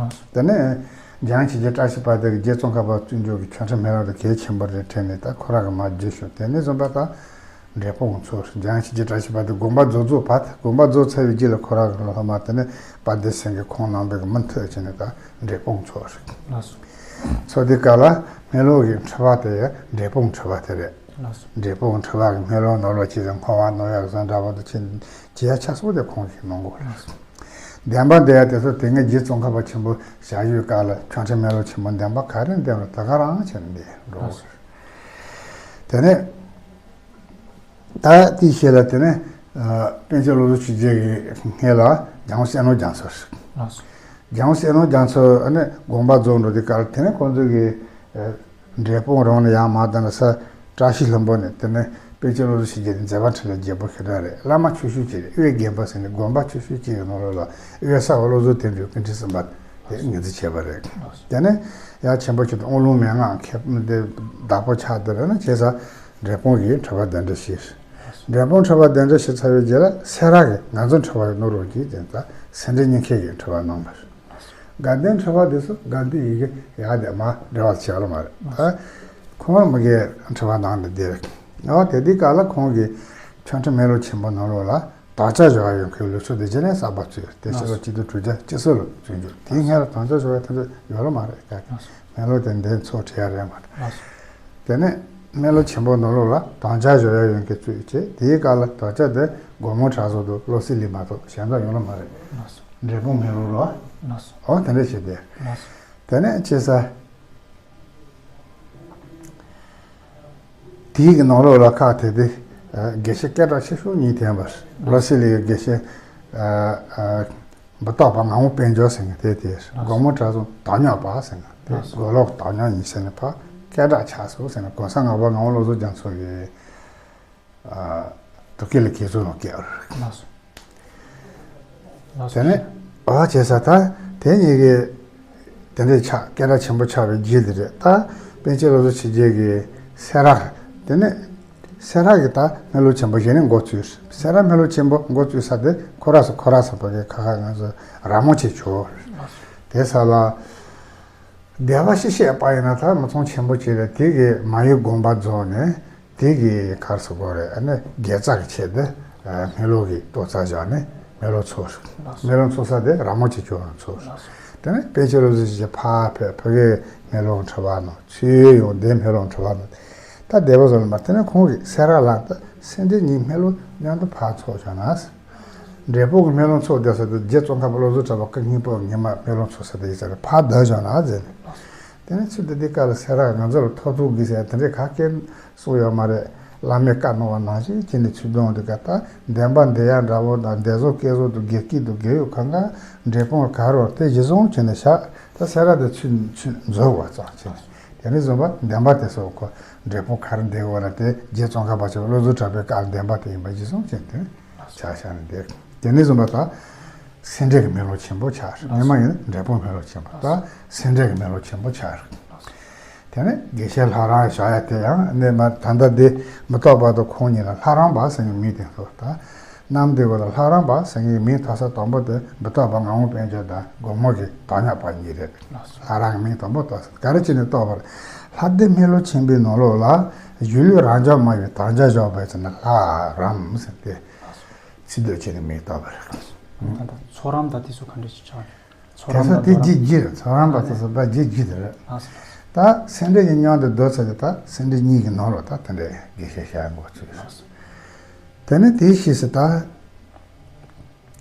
དེ་ནས་འཇམ་དབྱངས་ཆོས་རྒྱལ་བཀྲ་ཤིས་དཔལ་ལྡན་གྱིས་རྗེ་ཙོང་ཁ་པ་བཙུན་མཆོག་གི་ཆོས་ཁྲིད་སྨོན་ལམ་དེ་གལ་ཆེན་པོ་རེད་དྲན་ནས་ད་ཁོ་རང་གིས་མར་བརྒྱུད་བྱུང་། དེ་ནས་བཟུང་པ་ད་འབྲས་སྤུངས་ཚོ་འཇམ་དབྱངས་ཆོས་རྒྱལ་བཀྲ་ཤིས་དཔལ་ལྡན་དགོངས་པ་རྫོགས་རྫོགས་བར་དུ་དགོངས་པ་རྫོགས་ཚར་བའི་རྗེས་ལ་ཁོ་རང་གི་སློབ་མ་དེ་ནས་དཔལ་ལྡན་སེང་གེ་ཁོང་རྣམ་པས་མུ་མཐུད་བྱས་ནས་ད་འབྲས་སྤུངས་ཚོ་རེད། ལགས་སོ། ཚོ་དེ་ག་ལ་སྨན་ལུགས་ཀྱི་ཁྲི་པ་དེ་ཡང་འབྲས་སྤུངས་ཁྲི་པ་དེ་རེད། ལགས་སོ། འབྲས་སྤུངས་ཁྲི་པ་གི་སྨན་ལུགས་ནོར་བ་ཆེ་ཙམ་འཁོར་བ་ནོར་ཡག་བཟང་འདྲ་བ་དུ་ཕྱིན་བྱེད་ཡ་ཆ་སོགས་དེ་ཁོང་གིས་གནང་དགོས། ལགས་སོ། བདེན་པ་འདི་ཡང་དེ་ཚོ་དེ་སྔའི་རྗེ་ཙོང་ཁ་པ་ཆེན་པོ་ཞལ་བཞུགས་སྐབས་ལ་ཆོས་ཁྲིད་སྨན་ལུགས་ཆེན་པོ་བདེན་པ་ག་རེ་འདེམས་ལ་ད་ག་རང་བྱས་ནས་འདི་འགྲོ་དགོས། ལགས་སོ། དེ་ནས། ད་དེའི་ཞལ་ལ་དེ་ནས་པཎ་ཆེན་བློ་བཟང་ཆོས་རྒྱལ་གྱི་སྔས་ལ་རྒྱལ་དབང་བསོད་ནམས་རྒྱ་མཚོ་རེད། ལགས་སོ། རྒྱལ་དབང་བསོད་ནམས་རྒྱ་མཚོ་ཨ་ནི་དགོངས་པ་རྫོགས་འགྲོ་དུས་སྐབས་དེ་ནས་ཁོང་ཚོ་གི་འབྲས་སྤུངས་རང་ནས་ཡར་མར་དང་ས་བཀྲ་ཤིས་ལྷུན་པོ་ནས་དེ་ནས་པཎ་ཆེན་བློ་བཟང་ཆོས་རྒྱལ་དེ་མཛད་པ་འཕྲིན་ལས་རྒྱས་པོ་ཞེ་དྲག་རེད། བླ་མ་ཆོས་ཞུ་གཅིག་རེད། དབུས་དགོན་པ་ཟེར་ནས་དགོན་པ་ཆོས་ཞུ་གཅིག་གི་ནང་ལོགས་ལ་དབུས་ས་བློ་བཟང་དོན་གྲུབ་ཀུན་ཁྲིད་གསུམ་པ་དེ་ངོས་འཛིན་བྱས་པ་རེད། དེ་ནས་ཡར་ཆེན་པོ་ཆེ་དང་དབང་ལུང་མན་ངག་མཁས་པོ་དེ་བདག་པོ་ཆགས་དེ་རེད་ན་བྱས་ས། འབྲས་སྤུངས་ཀྱི་ཁྲི་པ་གདན་འདྲེན་ཞུས། འབྲས་སྤུངས་ཁྲི་པ་གདན་འདྲེན་ཞུས་ཚར་བའི་རྗེས་ལ་སེ་ར་གི་ངལ་འཚོ་ཁྲི་པ་ཡི་ནོར་བུ་གྱིས་དེ་ལྟ་སེ་འབྲས་གཉིས་ཁེ་གི་ཁྲི་པ་གནང་བ་རེད། དགའ་ལྡན་ཁྲི་པ་དེ་ཚོ་དགའ་ལྡན་ཡི་གེ་ཡག་དེ་མ་འབྲེལ་བ་བྱེད་ལ་མ་རེད། ད་ཁོང་མ་གི་ཁྲི་པ་གནང་ནས་བསྡད་རེད། འོ་དེ་དུས་སྐབས་ལ་ཁོང་གིས་ཆོས་ཁྲིད་སྨན་ལུགས་ཆེན་པོ་ནང་ལོགས་ལ། དམ་བཅའ་བཞག་ཡོད་མཁན་ལུགས་སྲོལ་དེ་རྗེས་ནས་གསར་པ་བཙུགས། དེ་ཕྱི་ལོ་ཆིག་སྟོང་དྲུག་བརྒྱ་བཅུ་གསུམ་ལོ་བཙུགས་འགྱུར་དེའི་སྔ་ལ་དམ་བཅའ་བཞག་ཡ་དེ་ཚོ་ཡོད་ལ་མ་རེད་ཀ། སྨན་ལུགས་དེ་འདི་ཚོ་བྲི་ཡ་རེད་མ་རེད། དེ་ནས་སྨན་ལུགས་ཆེན་པོ་ནང་ལོགས་ལ་དམ་བཅའ་བཞག་ཡ་ཡོད་མཁན་བཙུགས་བྱས་དེའི་སྐབས་ལ་དམ་བཅའ་དེ་སྒོ་མང་གྲྭ་ཚང་དུ་བློ་གསལ་ལས་མ་གཏོགས་གཞན་དག་ཡོད་ལ་མ་རེད། འབྲས་སྤུངས་སྨན་ལུགས་ལ། འོ་དེ་འདྲ་བྱས་ཏེ། དེ་ནས་ཆེ་ས། དེའི་གི་ནང་ལོགས་ལ་ཁག་དེ་དེ་དགེ་བཤེས་སྐད་གྲགས་ཆེ་ཤོས་གཉིས་བསྟན་པ། ལོ་སི་ལི་ཡི་དགེ་བཤེས་མུ་སྟེགས་པ་ངག་དབང་དཔལ་འབྱོར་ཟེར་མཁན་དེ་དེ་དགོང་མོ་གྲྭ་ཚང་དོན་གཉེར་པ་ཟེར་མཁན་དེ་དགོན་ལོག་དོན་གཉེར་གཉིས་ཟེར་ནས་ཕར་སྐད་གྲགས་ཆགས་སོང་ཟེར་ནས་གོང་ས་ལྔ་པ་ངག་དབང་བློ་བཟང་རྒྱ་མཚོ་ཡི་ཨ། དུ་ཀི་ལ་གེ་ཚུལ་ལ་སྐྱེ་བར། ལགས་སོ། ལགས་སོ། དེ་ནས་ཨ་བྱས་ས་ད་དེ་གཉིས་ཀྱི་དེ་འདྲའི་ཆགས་སྐད་གྲགས་ཆེན་པོ་ཆགས་པའི་རྗེས་དེ་རེད། ད་པཎ་ཆེན་བློ་བཟང་ཆོས་རྒྱན་གྱི་སེ་ར། དེ་ནས་སེ་ར་གི་ད་སྨན་ལུགས་ཆེན་པོ་གཞི་ནས་འགོ་བཙུགས། སེ་ར་སྨན་ལུགས་ཆེན་པོ་འགོ་བཙུགས་ས་དེ་ཁོ་ར་སོ་ཁོ་ར་སོ་པ་གི་ཁ་ཁ་ང་ཚོ་ར་མོ་ཆེ་ཆོ། དེ་ས་ལ། སྡེ་པ་ཤི་བཤད་པ་ཡིན་ན་ད་མི་ཚང་ཆེན་པོ་ཅིག་རེད། དེ་གི་མ་ཡུལ་དགོངས་པ་རྫོགས་ནས་དེ་གི་གར་སོ་གོ་རེད། ཨ་ནི་དགེ་རྩ་གི་ཆེད་དུ་སྨན་ལུགས་ཀྱི་ལྟོ་ཚང་བཞག་ནས་སྨན་ལུགས་ཚུགས། སྨན་ལུགས་ཚུགས་ས་དེ་ར་མོ་ཆེ་ཆོ་རང་ཚུགས། དེ་ནས་པཎ་ཆེན་བློ་བཟང་ཆོས་རྒྱན་ཕར་ཕེབས། ཕ་གིའི་སྨན་ལུགས་ཁྲི་པ་ནང་ཚུད། ཡང་སྡེ་སྨན་ལུགས་ཁྲི་པ་ནང་ད་སྡེ་པ་ཚོ་ལ་མ། དེ་ནས་ཁོང་གིས་སེ་ར་ལ་ད་སེ་འབྲས་གཉིས་སྨན་ལུགས་མཉམ་དུ་ཕར་ཚུགས་བྱུང་ན། འབྲས་སྤུངས་ཀྱི་སྨན་ལུགས་ཚུགས་བསྡད་ས་དེ་རྗེ་ཙོང་ཁ་པ་བློ་བཟང་གྲགས་པ་སྐུ་སྙིང་པོ་ཉི་མ་སྨན་ལུགས་ཚུགས་ས་དེ་ཡིན་ས་རེད། ཕར་བསྡད་བྱུང་ན་ཟེར་ནས། དེ་ནས་ཚུལ་དེ་དེ་ག་ལ་སེ་ར་ང་ཚོ་ལ་ཐོབ་ཐུག་གི་ཟེར་དེ་འདྲའི་ག་གེ་གསུངས་ཡོད་མ་རེད། བླ་མས་བཀའ་གནང་བ་ནང་བཞིན་བྱས་ནས་ཚུལ་དོན་དེ་ག་ད་འདན་མ་འདི་ཡ་འདྲ་བོ་དང་འདན་བཟོ་སྐལ་བཟོ་དང་དགེ་སྐྱིད་དང་དགེ་ཡོད་གང་ག་འབྲས་སྤུངས་ལ་ག་རེ་བ་དེ་གཞི་བཟུང་བྱས་ནས་བཞག་ད་སེ་ར་དེ་ཚུལ་ཚུལ་འཛོལ་བ་ཙམ་བྱས་ནས་དེ་ནས་བཟུང་བ་འདན་མ་དེ་སོགས་ཁོ་འབྲས་སྤུངས་ག་རེ་འདེགས་དགོས་ན་དེ་རྗེ་ཙོང་ཁ་པ་ཆེ་བ་བློ་བཟང་གྲགས་པའི་བཀའ་འདན་མ་དེ་ཡིན་པ་གཞི་བཟུང་བྱས་ནས་དེ། ཆ་བཞག་ནས་བསྡད། དེ་ནས་བཟུང་བ་ད་སེ་འབྲས་ཀྱི་སྨན་ལུགས་ཆེན་པོ་ཆགས། སྔོན་མ་ཡིན་ན་འབྲས་སྤུངས་སྨན་ལུགས་ཆེན་པོ། ད་སེ་འབྲས་ཀྱི་སྨན་ལུགས་ཆེན་པོ་ཆགས། དེ་ནས་དགེ་བཤེས་ལྷ་རམས་བཞག་ཡ་དེ་ཡང་ནས་མ་ད་ལྟ་འདི་མུ་སྟེགས་པ་དང་ཁོང་གཉིས་ལ་ལྷ་རམས་པ་ཟེར་ནས་མིང་དེ་ལྷོ་ད་གནམ་བདེ་བ་ལ་ལྷ་རམས་པ་ཟེར་ནས་མིང་ཐོགས་ས་དང་པོ་དེ་མུ་སྟེགས་པ་ངག་དབང་དཔལ་འབྱོར་དང་དགོང་མོ་གི་དོན་གཉེར་པ་གཉིས་རེད། ལྷ་རམས་ཀྱི་མིང་དང་པོ་ཐོགས་ས་ག་རེ་བྱས་ནས་བཏགས་པ་རེད། ལྷ་སྡེ་སྨན་ལུགས་ཆེན་པོའི་ནང་ལོགས་ལ་གཞུང་ལུགས་རབ་འབྱམས་སྨྲ་བའི་དམ་བཅའ་བཞག་པ་ཡིན་ན་ལྷ་རམས་ཟེར་ཏེ། ཚིག་སྡུད་བྱས་ནས་མིང་བཏགས་པ་རེད། ད་ལྟ་ཚོགས་རམས་དང་དེ་ཚོ་ག་འདྲ་ཞིག་ཆགས་རེད། ཚོགས་དེ་རམས་ཚོ་དང་དེ་ཚོགས་རྒྱུ་རྒྱུ་རེད། ཚོགས་རམས་པ་དེ་ཚོ་ད་རྒྱུ་རྒྱུ་དེ་རེད། ལགས་སོ། ད་སེ་འབྲས་ཀྱི་མཉམ་དུ་བསྡུར་ཚར་ཏེ་ད་སེ་འབྲས་གཉིས་ཀྱི་ནང་ལ་ད་དེ་འདྲའི་དགེ་བཤེས་བྱ་འགོ་ཚུགས་སོང་། དེ་ནས་དེའི་ཕྱིས་སུ་ད་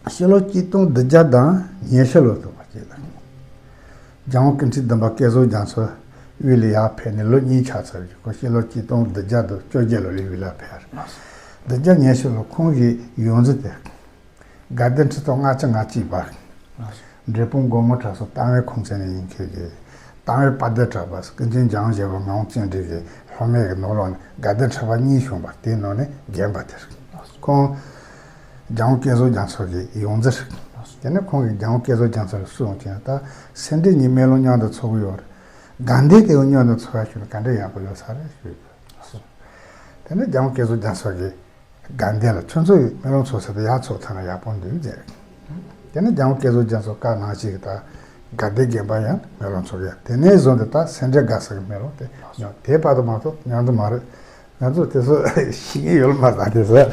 ཕྱི་ལོ་གཅིག་སྟོང་བདུན་བརྒྱ་དང་ཉི་ཤུ་ལོ་ཐུག་པ་ཅིག་ལ། རྒྱལ་དབང་སྐུ་ཕྲེང་བདུན་པ་སྐལ་བཟང་རྒྱ་མཚོ་དབུས་ལ་ཡར་ཕེབས་ནས་ལོ་གཉིས་ཆགས་ཚར་རེད། ཁོ་ཕྱི་ལོ་གཅིག་སྟོང་བདུན་བརྒྱ་དང་བཅོ་བརྒྱད་ལོ་ལ་དབུས་ལ་ཕེབས། བདུན་བརྒྱ་ཉི་ཤུ་ལོ་ཁོང་གི་ཡོངས་འཛིན་དེ། དགའ་ལྡན་ཁྲི་སྟོང་ལྔ་བཅུ་ང་གཅིག་པ། འབྲས་སྤུངས་སྒོ་མོ་གྲྭ་ཚང་གཏམ་དབེ་ཁུངས་བཙན་ནས་ཡིན་མཁན་གྱི། གཏམ་དབེ་དཔལ་ལྡན་གྲགས་པ་ཀུན་མཁྱེན་འཇམ་དབྱངས་བཞད་པ་ངག་དབང་བརྩོན་འགྲུས་ཀྱི་སློབ་མའི་གི་ནང་ལོགས་ནས་དགའ་ལྡན་ཁྲི་པ་གཉིས་བྱུང་བ་དེའི་ནང་ནས་རྒན་པ་དེ་རེད། ཁོང་རྒྱལ་དབང་སྐལ་བཟང་རྒྱ་མཚོ་གི་ཡོངས་འཛིན་རེད། དེ་ནས་ཁོང་གིས་རྒྱལ་དབང་སྐལ་བཟང་རྒྱ་མཚོ་ལ་གསུངས་བྱས་ད་སེ་འབྲས་གཉིས་སྨན་ལུགས་མཉམ་དུ་ཚོགས་ཀྱི་ཡོད་རེད། དགའ་ལྡན་དེ་ཡང་མཉམ་དུ་ཚོགས་ཡ་ཞུས་ན་ག་འདྲ་ཡག་པོ་ཡོད་ས་རེད་ཞུས། དེ་ནས་རྒྱལ་དབང་སྐལ་བཟང་རྒྱ་མཚོ་གིས། དགའ་ལྡན་ལ་ཁྱོད་ཚོ་ཡི་སྨོན་ལམ་ཚོགས་ས་དེ་ཡར་ཚོགས་ཐུབ་ན་ཡག་པོ་འདུག་ཟེར། དེ་ནས་རྒྱལ་དབང་སྐལ་བཟང་རྒྱ་མཚོ་བཀའ་གནང་ཞིག་དང་། དགའ་ལྡན་དགོན་པ་ཡང་སྨོན་ལམ་ཚོགས་ཡ། དེ་ནས་བཟུང་སྟེ་ད་སེ་འབྲས་དགའ་ས་གི་སྨོན་ལམ་དེ་ཉོ་དེ་བར་དུ་མ་གཏོགས་ཉམས་དུ་མ་རེད། ང་ཚོ་དེ་ཚོ་ཤེས་ཀྱི་ཡོད་མ་རེད་དེ་ཚོ།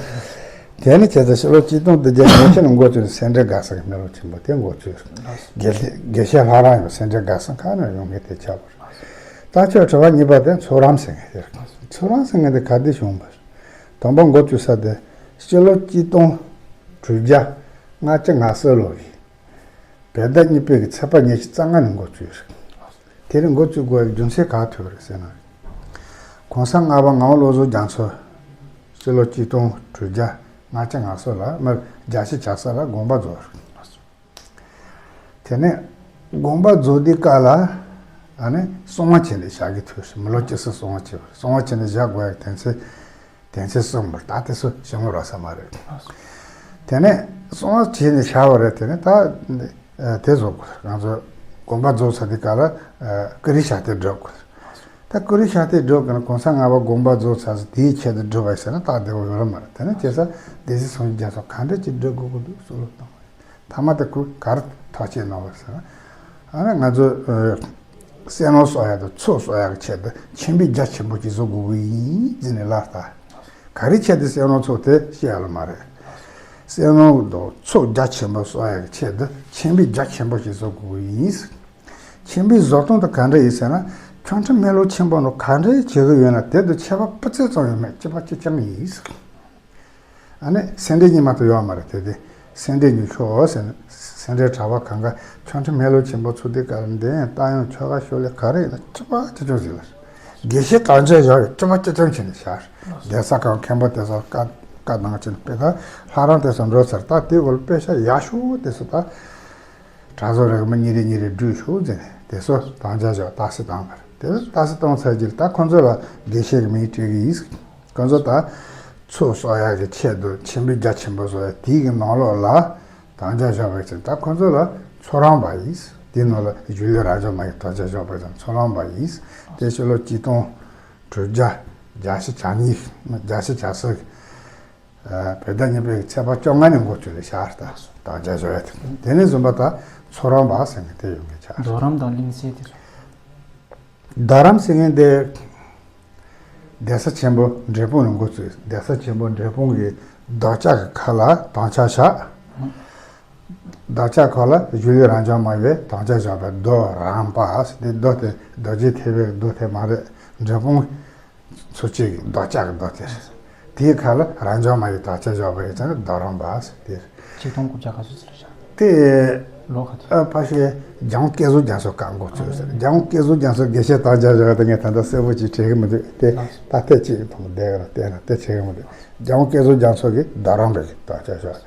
དེ་ནས་བྱས་ཙང་ཕྱི་ལོ་གཅིག་སྟོང་བདུན་བརྒྱ་ཉི་ཤུ་ནས་འགོ་བཙུགས་ནས་སེ་འབྲས་དགའ་ས་གི་སྨོན་ལམ་ཆེན་པོ་དེ་འགོ་བཙུགས། དགེ་དགེ་བཤེས་ལྷ་རམས་ཡང་སེ་འབྲས་དགའ་ས་ཁག་ནས་ཡོང་མཁན་དེ་ཆགས་པ་རེད། ད་ཆོས་དྲི་བ་གཉིས་པ་དེ་ཚོགས་རམས་ཟེར་མཁན་དེ་རེད། ཚོགས་རམས་ཟེར་མཁན་དེ་ག་དུས་བྱུང་བ་རེད། དང་པོ་འགོ་བཙུགས་ས་དེ་སྤྱི་ལོ་གཅིག་སྟོང་དྲུག་བརྒྱ་ལྔ་བཅུ་ང་གསུམ་ལོ་གི་བོད་ཟླ་གཉིས་པའི་གི་ཚེས་པ་ཉི་ཤུ་རྩ་ལྔ་ནས་འགོ་བཙུགས་རེད། དེ་རིང་འགོ་བཙུགས་དགོས་པའི་རྒྱུ་མཚན་ག་ཐུག་རེད་ཟེར་ན། གོང་ས་ལྔ་པ་ངག་དབང་བློ་བཟང་རྒྱ་མཚོ་སྤྱི་ལོ་གཅིག་སྟོང་དྲུག་བརྒྱ་ལྔ་བཅུ་ང་གསུམ་ལ་མར་རྒྱལ་སྤྱི་བྱ་ས་ལ་དགོངས་པ་རྫོགས་རེད། དེ་ནས་དགོངས་པ་རྫོགས་དུས་སྐབས་ལ་ཨ་ནི་གསང་བ་བྱས་ནས་བཞག་གི་ཐུག་ཞིག་མི་ལོ་བཅུ་གསུམ་གསང་བ་བྱས་པ་རེད། གསང་བ་བྱས་ནས་བཞག་དགོས་ཡག་དོན་ཚན་དོན་ཚན་གསུམ་པར་ད་དེ་ཚོ་ཞིབ་མོ་རག་ས་མ་རེད། དེ་ནས་གསང་བ་བྱས་ནས་བཞག་པ་རེད། དེ་ནས་ད་དེ་བཟོ་དགོས་ང་ཚོ་དགོངས་པ་རྫོགས་ཚར་དུས་སྐབས་ལ་ཀུ་རེ་ཕྱག་དེབ་སྒྲུབ་དགོས། ད་ཀུ་རེ་ཕྱག་དེབ་སྒྲུབ་དགོས་ན་གོང་ས་ལྔ་པ་དགོངས་པ་རྫོགས་ཚར་ཚེ་དེའི་ཆེད་དུ་སྒྲུབ་པ་ཟེར་ན་སྟབས་བདེ་བོ་ཡོད་མ་རེད། དེ་ནས་བྱས་ཙང་སྡེ་སྲིད་ཚོང་རྒྱལ་ཚོ་ག་འདྲ་ཅིག་སྒྲུབ་དགོས་ཀྱི་འདུག་གསུང་རོགས་གནང་བ་རེད། མཐའ་མ་དེ་ཁོས་ག་རེ་ཐག་བཅད་གནང་བ་ཟེར་ན། ཨ་ནི་ང་ཚོ་ཨ་བསོད་ནམས་གསོག་ཡག་དང་ཚོགས་གསོག་ཡག་གི་ཆེད་དུ་ཁྱིམ་པའི་རྒྱ་ཆེན་པོ་ཅིག་བཟོ་དགོས་ཀྱི་ཡིན་ཟེར་ནས་ལབ་ད། ག་རེ་ཆེད་དུ་བསོད་ནམས་ཚོགས་དེ་བཤད་ཡ་ལ་མ་རེད། བསོད་ནམས་དང་ཚོགས་རྒྱ་ཆེན་པོ་གསོག་ཡག་གི་ཆེད་དུ་ཁྱིམ་པའི་རྒྱ་ཆེན་པོ་ཞིག་བཟོ་དགོས་ཀྱི་ཡིན། ཁྱིམ་པའི་བཟོ་སྟངས་དེ་ག་འདྲ་ཡིན་ཟེར་ན། ཆོ་འཕྲུལ་སྨན་ལུགས་ཆེན་པོ་ནང་ག་འདྲ་བྱེད་ཀྱི་ཡོད་ན་དེ་དང་ཁྱད་པར་སྤུ་རྩེ་ཙམ་ཡང་མེད། གཅིག་པ་གཅིག་རྐྱང་ཡིན། ཨ་ནི་སེ་འབྲས་གཉིས་མ་གཏོགས་ཡོད་མ་རེད། དེ་དེ་སེ་འབྲས་གཉིས་ཤོག་ཟེར་ན་སེ་འབྲས་གྲྭ་པ་གང་ག་ཆོ་འཕྲུལ་སྨན་ལུགས་ཆེན་པོ་ཚུགས་དུས་སྐབས་ལ་འདི་ཡང་རྟ་དབྱངས་ཆོ་ག་ཤོ་ལོ་ཀ་ག་རེ་ཡིན་ན་གཅིག་པ་གཅིག་རྐྱང་ཟིག་ལ། དགེ་བཤེས་དམ་བཅའ་བཞག་ཡོད། དཀྱུས་མ་ཅི་ཙམ་བྱས་ནས་བཞག་གདན་ས་ཁང་མཁན་པོ་དེ་ཚོ་བཀའ་བཀའ་གནང་བྱས་ནས་དཔེ་ད་ལྷ་རམས་དེ་ཚོ་འགྲོ་ཚར། ད་དེ་འོག་ལ་དཔེ་ཆ་ཡག་ཤོས་དེ་ཚོ་ད་གྲྭ་ཚང་རིགས་མི་གཉིས་རེ་གཉིས་རེ་བསྡུས་ཤོག་ཟེར་ནས་དེ་ཚོ་དམ་བཅའ་བཞག་རྟགས་གསལ་བཏང་བ་རེད། དེ་རྟགས་གསལ་བཏང་ཚར་རྗེས་ད་ཁོ་ཚོ་ལ་དགེ་བཤེས་ཀྱི་མིང་སྤྲད་གི་ཡིན། ཁོ་ཚོ་ད་ཚོགས་གསོག་ཡག་གི་ཆེད་དུ་ཆེན་པོའི་རྒྱ་ཆེན་པོ་བཟོ་ཡ་དེའི་གི་ནང་ལོགས་ལ་དམ་བཅའ་བཞག་པ་ཡིན། ད་ཁོ་ཚོ་ལ་ཚོགས་རམས་པ་ཡིན། དེའི་ནང་ལ་གཞུང་ལས་རབ་འབྱམས་མ་ཡི་དམ་བཅའ་བཞག་པ་ཡིན། ཚོགས་རམས་པ་ཡིན། དེ་ཕྱི་ལོ་ཆིག་སྟོང་དྲུག་བརྒྱ་བརྒྱད་ཅུ་གྱ་གཉིས་བརྒྱད་ཅུ་གྱ་གསུམ་བོད་ཟླ་གཉིས་པའི་ཚེས་པ་བཅོ་ལྔ་ནས་འགོ་བཙུགས་ལས་བཞག་ད་དམ་བཅའ་བཞག་ཡ་དེ་དེ་ནས་བཟུང་པ་ད་ཚོགས་རམས་པ་ཟེར་མཁན་དེ་ཡོང་གི་ཆགས། རྡོ་རམས་དང་གླིང་གསལ་དེ་ཚོ། རྡོ་རམས་ཟེར་མཁན་དེ་གདན་ས་ཆེན་པོ་འབྲས་སྤུངས་ནས་འགོ་བཙུགས། གདན་ས་ཆེན་པོ་འབྲས་སྤུངས་ཀྱི་རྡོ་ལྕགས་ཀྱི་ཁ་ལ་དམ་བཅའ་བཞག་རྡོ་ལྕགས་ཁ་ལ་གཞུང་ལས་རབ་འབྱམས་མ་ཡི་དམ་བཅའ་བཞག་པའི་རྡོ་རམས་པ་ཟེར་དེ། རྡོ་དེ་རྡོ་རྗེ་ཐེག་པའི་རྡོ་དེ་མ་རེད། འབྲས་སྤུངས་ཚོ་གཅིག་གི་རྡོ་ལྕགས་ཀྱི་རྡོ་དེ་རེད། དེའི་ཁ་ལ་རབ་འབྱམས་མ་ཡི་དམ་བཅའ་བཞག་པ་ཡིན་ཙང་རྡོ་རམས་པ་ཟེར་དེ་རེད། ཆིག་སྟོང་དགུ་བརྒྱ་ག་ཚོད་ཟེར་བཞག་དེ་ལོ་ག་ཚོད། ཨ་ཕ་ཤེ་རྒྱལ་དབང་བསྐྱེད་རྫོགས་རྒྱ་མཚོ་བཀའ་འགོ་ཚུགས་ཟེར། རྒྱལ་དབང་བསྐྱེད་རྫོགས་རྒྱ་མཚོ་དགེ་བཤེས་དམ་བཅའ་བཞག་དེ་ངས་ད་ལྟ་གསལ་པོ་ཅིག་དྲན་གི་མི་འདུག་དེ་ད་ལྟ་ཅིག་མཐོང་བསྡད་གི་ར། དེ་ན་དེ་དྲན་གི་མི་འདུག་རྒྱལ་དབང་བསྐྱེད་རྫོགས་རྒྱ་མཚོ་གི་རྡོ་རམས་པའི་དམ་བཅའ་བཞག་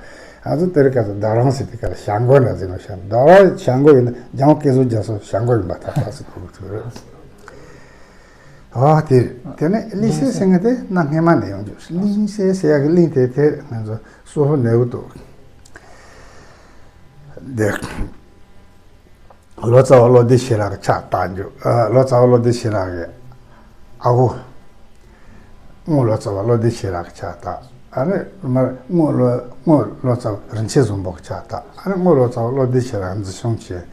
ང་ཚོ་དེ་རིང་ཁ་སང་རྡོ་རམས་ཟེར་དེ་ག་ལ་བྱ་རྒོད་འདྲ་ཟེར་ནོ་བྱ། རྡོ་རམས་བྱ་རྒོད་ཡིན་ན་རྒྱལ་དབང་བསྐྱེད་རྫོགས་རྒྱ་མཚོ་བྱ་རྒོད་ཡིན་པ་ད་ལྟ་ཟེར་གོ་གི་ཚུལ་རེད། ཨ་དེ་རེད། དེ་ནས་གླིང་གསལ་ཟེར་མཁན་དེ་གནའ་སྔས་མ་ནས་ཡོང་རྒྱུ། གླིང་གསལ་ཟེར་ཡག་གི་གླིང་དེ་དེ་ང་ཚོ་སོག་པོ་ནེའུ་ཏོག་དེ། ལོ་ཙཱ་བ་བློ་ལྡན་ཤེས་རབ་ཀྱི་ཕྱག་བཏགས་རྒྱུ། ཨ་ལོ་ཙཱ་བ་བློ་ལྡན་ཤེས་རབ་ཀྱི་ཨ་ཁུ། རྔོག་ལོ་ཙཱ་བ་བློ་ལྡན་ཤེས་རབ་ཀྱི་ཕྱག་བཏགས། ཨ་ནི་མར་རྔོག་ལོ་རྔོག་ལོ་ཙཱ་བ་རིན་ཆེན་བཟང་པོ་གི་ཕྱག་བཏགས། ཨ་ནི་རྔོག་ལོ་ཙཱ་བ་བློ་ལྡན་ཤེས་རབ་འཛིན་སྐྱོང་བྱས།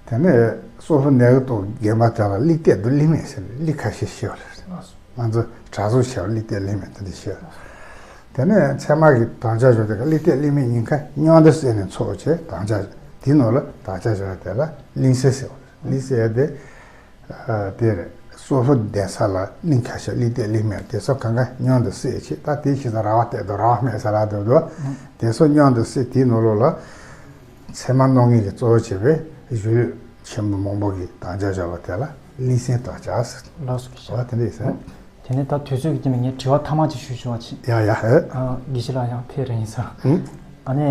དེ་ནས་སོག་པོ་ནེའུ་ཏོག་དགོན་པ་དེ་ལ་གླིང་སྟོད་དང་གླིང་སྨད་ཟེར་ནས་གླིང་ཁ་ཤས་ཕྱེ་བ་རེད། ང་ཚོ་གྲྭ་ཚང་ཕྱེ་བ་གླིང་སྟོད་གླིང་སྨད་དེ་འདྲ་ཕྱེ་བ། དེ་ནས་ཚད་མ་གི་དམ་བཅའ་བཞག་དེ་ག་གླིང་སྟོད་གླིང་སྨད་གཉིས་ཀ་མཉམ་དུ་བསྲེས་ནས་ཚོགས་བྱས་དམ་བཅའ་དེའི་ནང་ལ་དམ་བཅའ་བཞག་དེ་ལ་གླིང་གསལ་ཟེར་བ་རེད། གླིང་གསལ་དེ་དེ་རེད། སོག་པོ་གདན་ས་ལ་གླིང་ཁ་ཤས་གླིང་སྟོད་གླིང་སྨད་དེ་ཚོ་གང་ག་མཉམ་དུ་བསྲེས་བྱས། ད་དེའི་ཕྱི་ས་ར་བ་སྟོད་དང་ར་བ་སྨད་ཟེར་ལ་འདུག་འདུག་དེ་ཚོ་མཉམ་དུ་བསྲེས། དེའི་ནང་ལོགས་ལ་ཚད་མ་རྣམ་ངེས་ཀྱི་གཙོ་བོ་བྱས་པའི་གཞུང་ལུགས་ཆེན་པོ་མང་པོ་གི་དམ་བཅའ་བཞག་པ་དེ་ལ་གླིང་གསལ་དམ་བཅའ་ཟེར། ལགས་སོ་དགེ་བཤེས། འོ་དེ་འདྲ་ཡིན་ཟེར། དེ་ནས་ད་དུས་ཚོད་ཀྱི་རྐྱེན་པས་ངས་དྲི་བ་ཐ་མ་ཅིག་ཞུ་ཞུ་བ་ཅིག་ཡ་ཡ་ཨེ། ཨ་དགེ་བཤེས་ལགས་ཡང་ཕེབས་རན་ཡིན་ས། ཨུ། ཨ་ནི་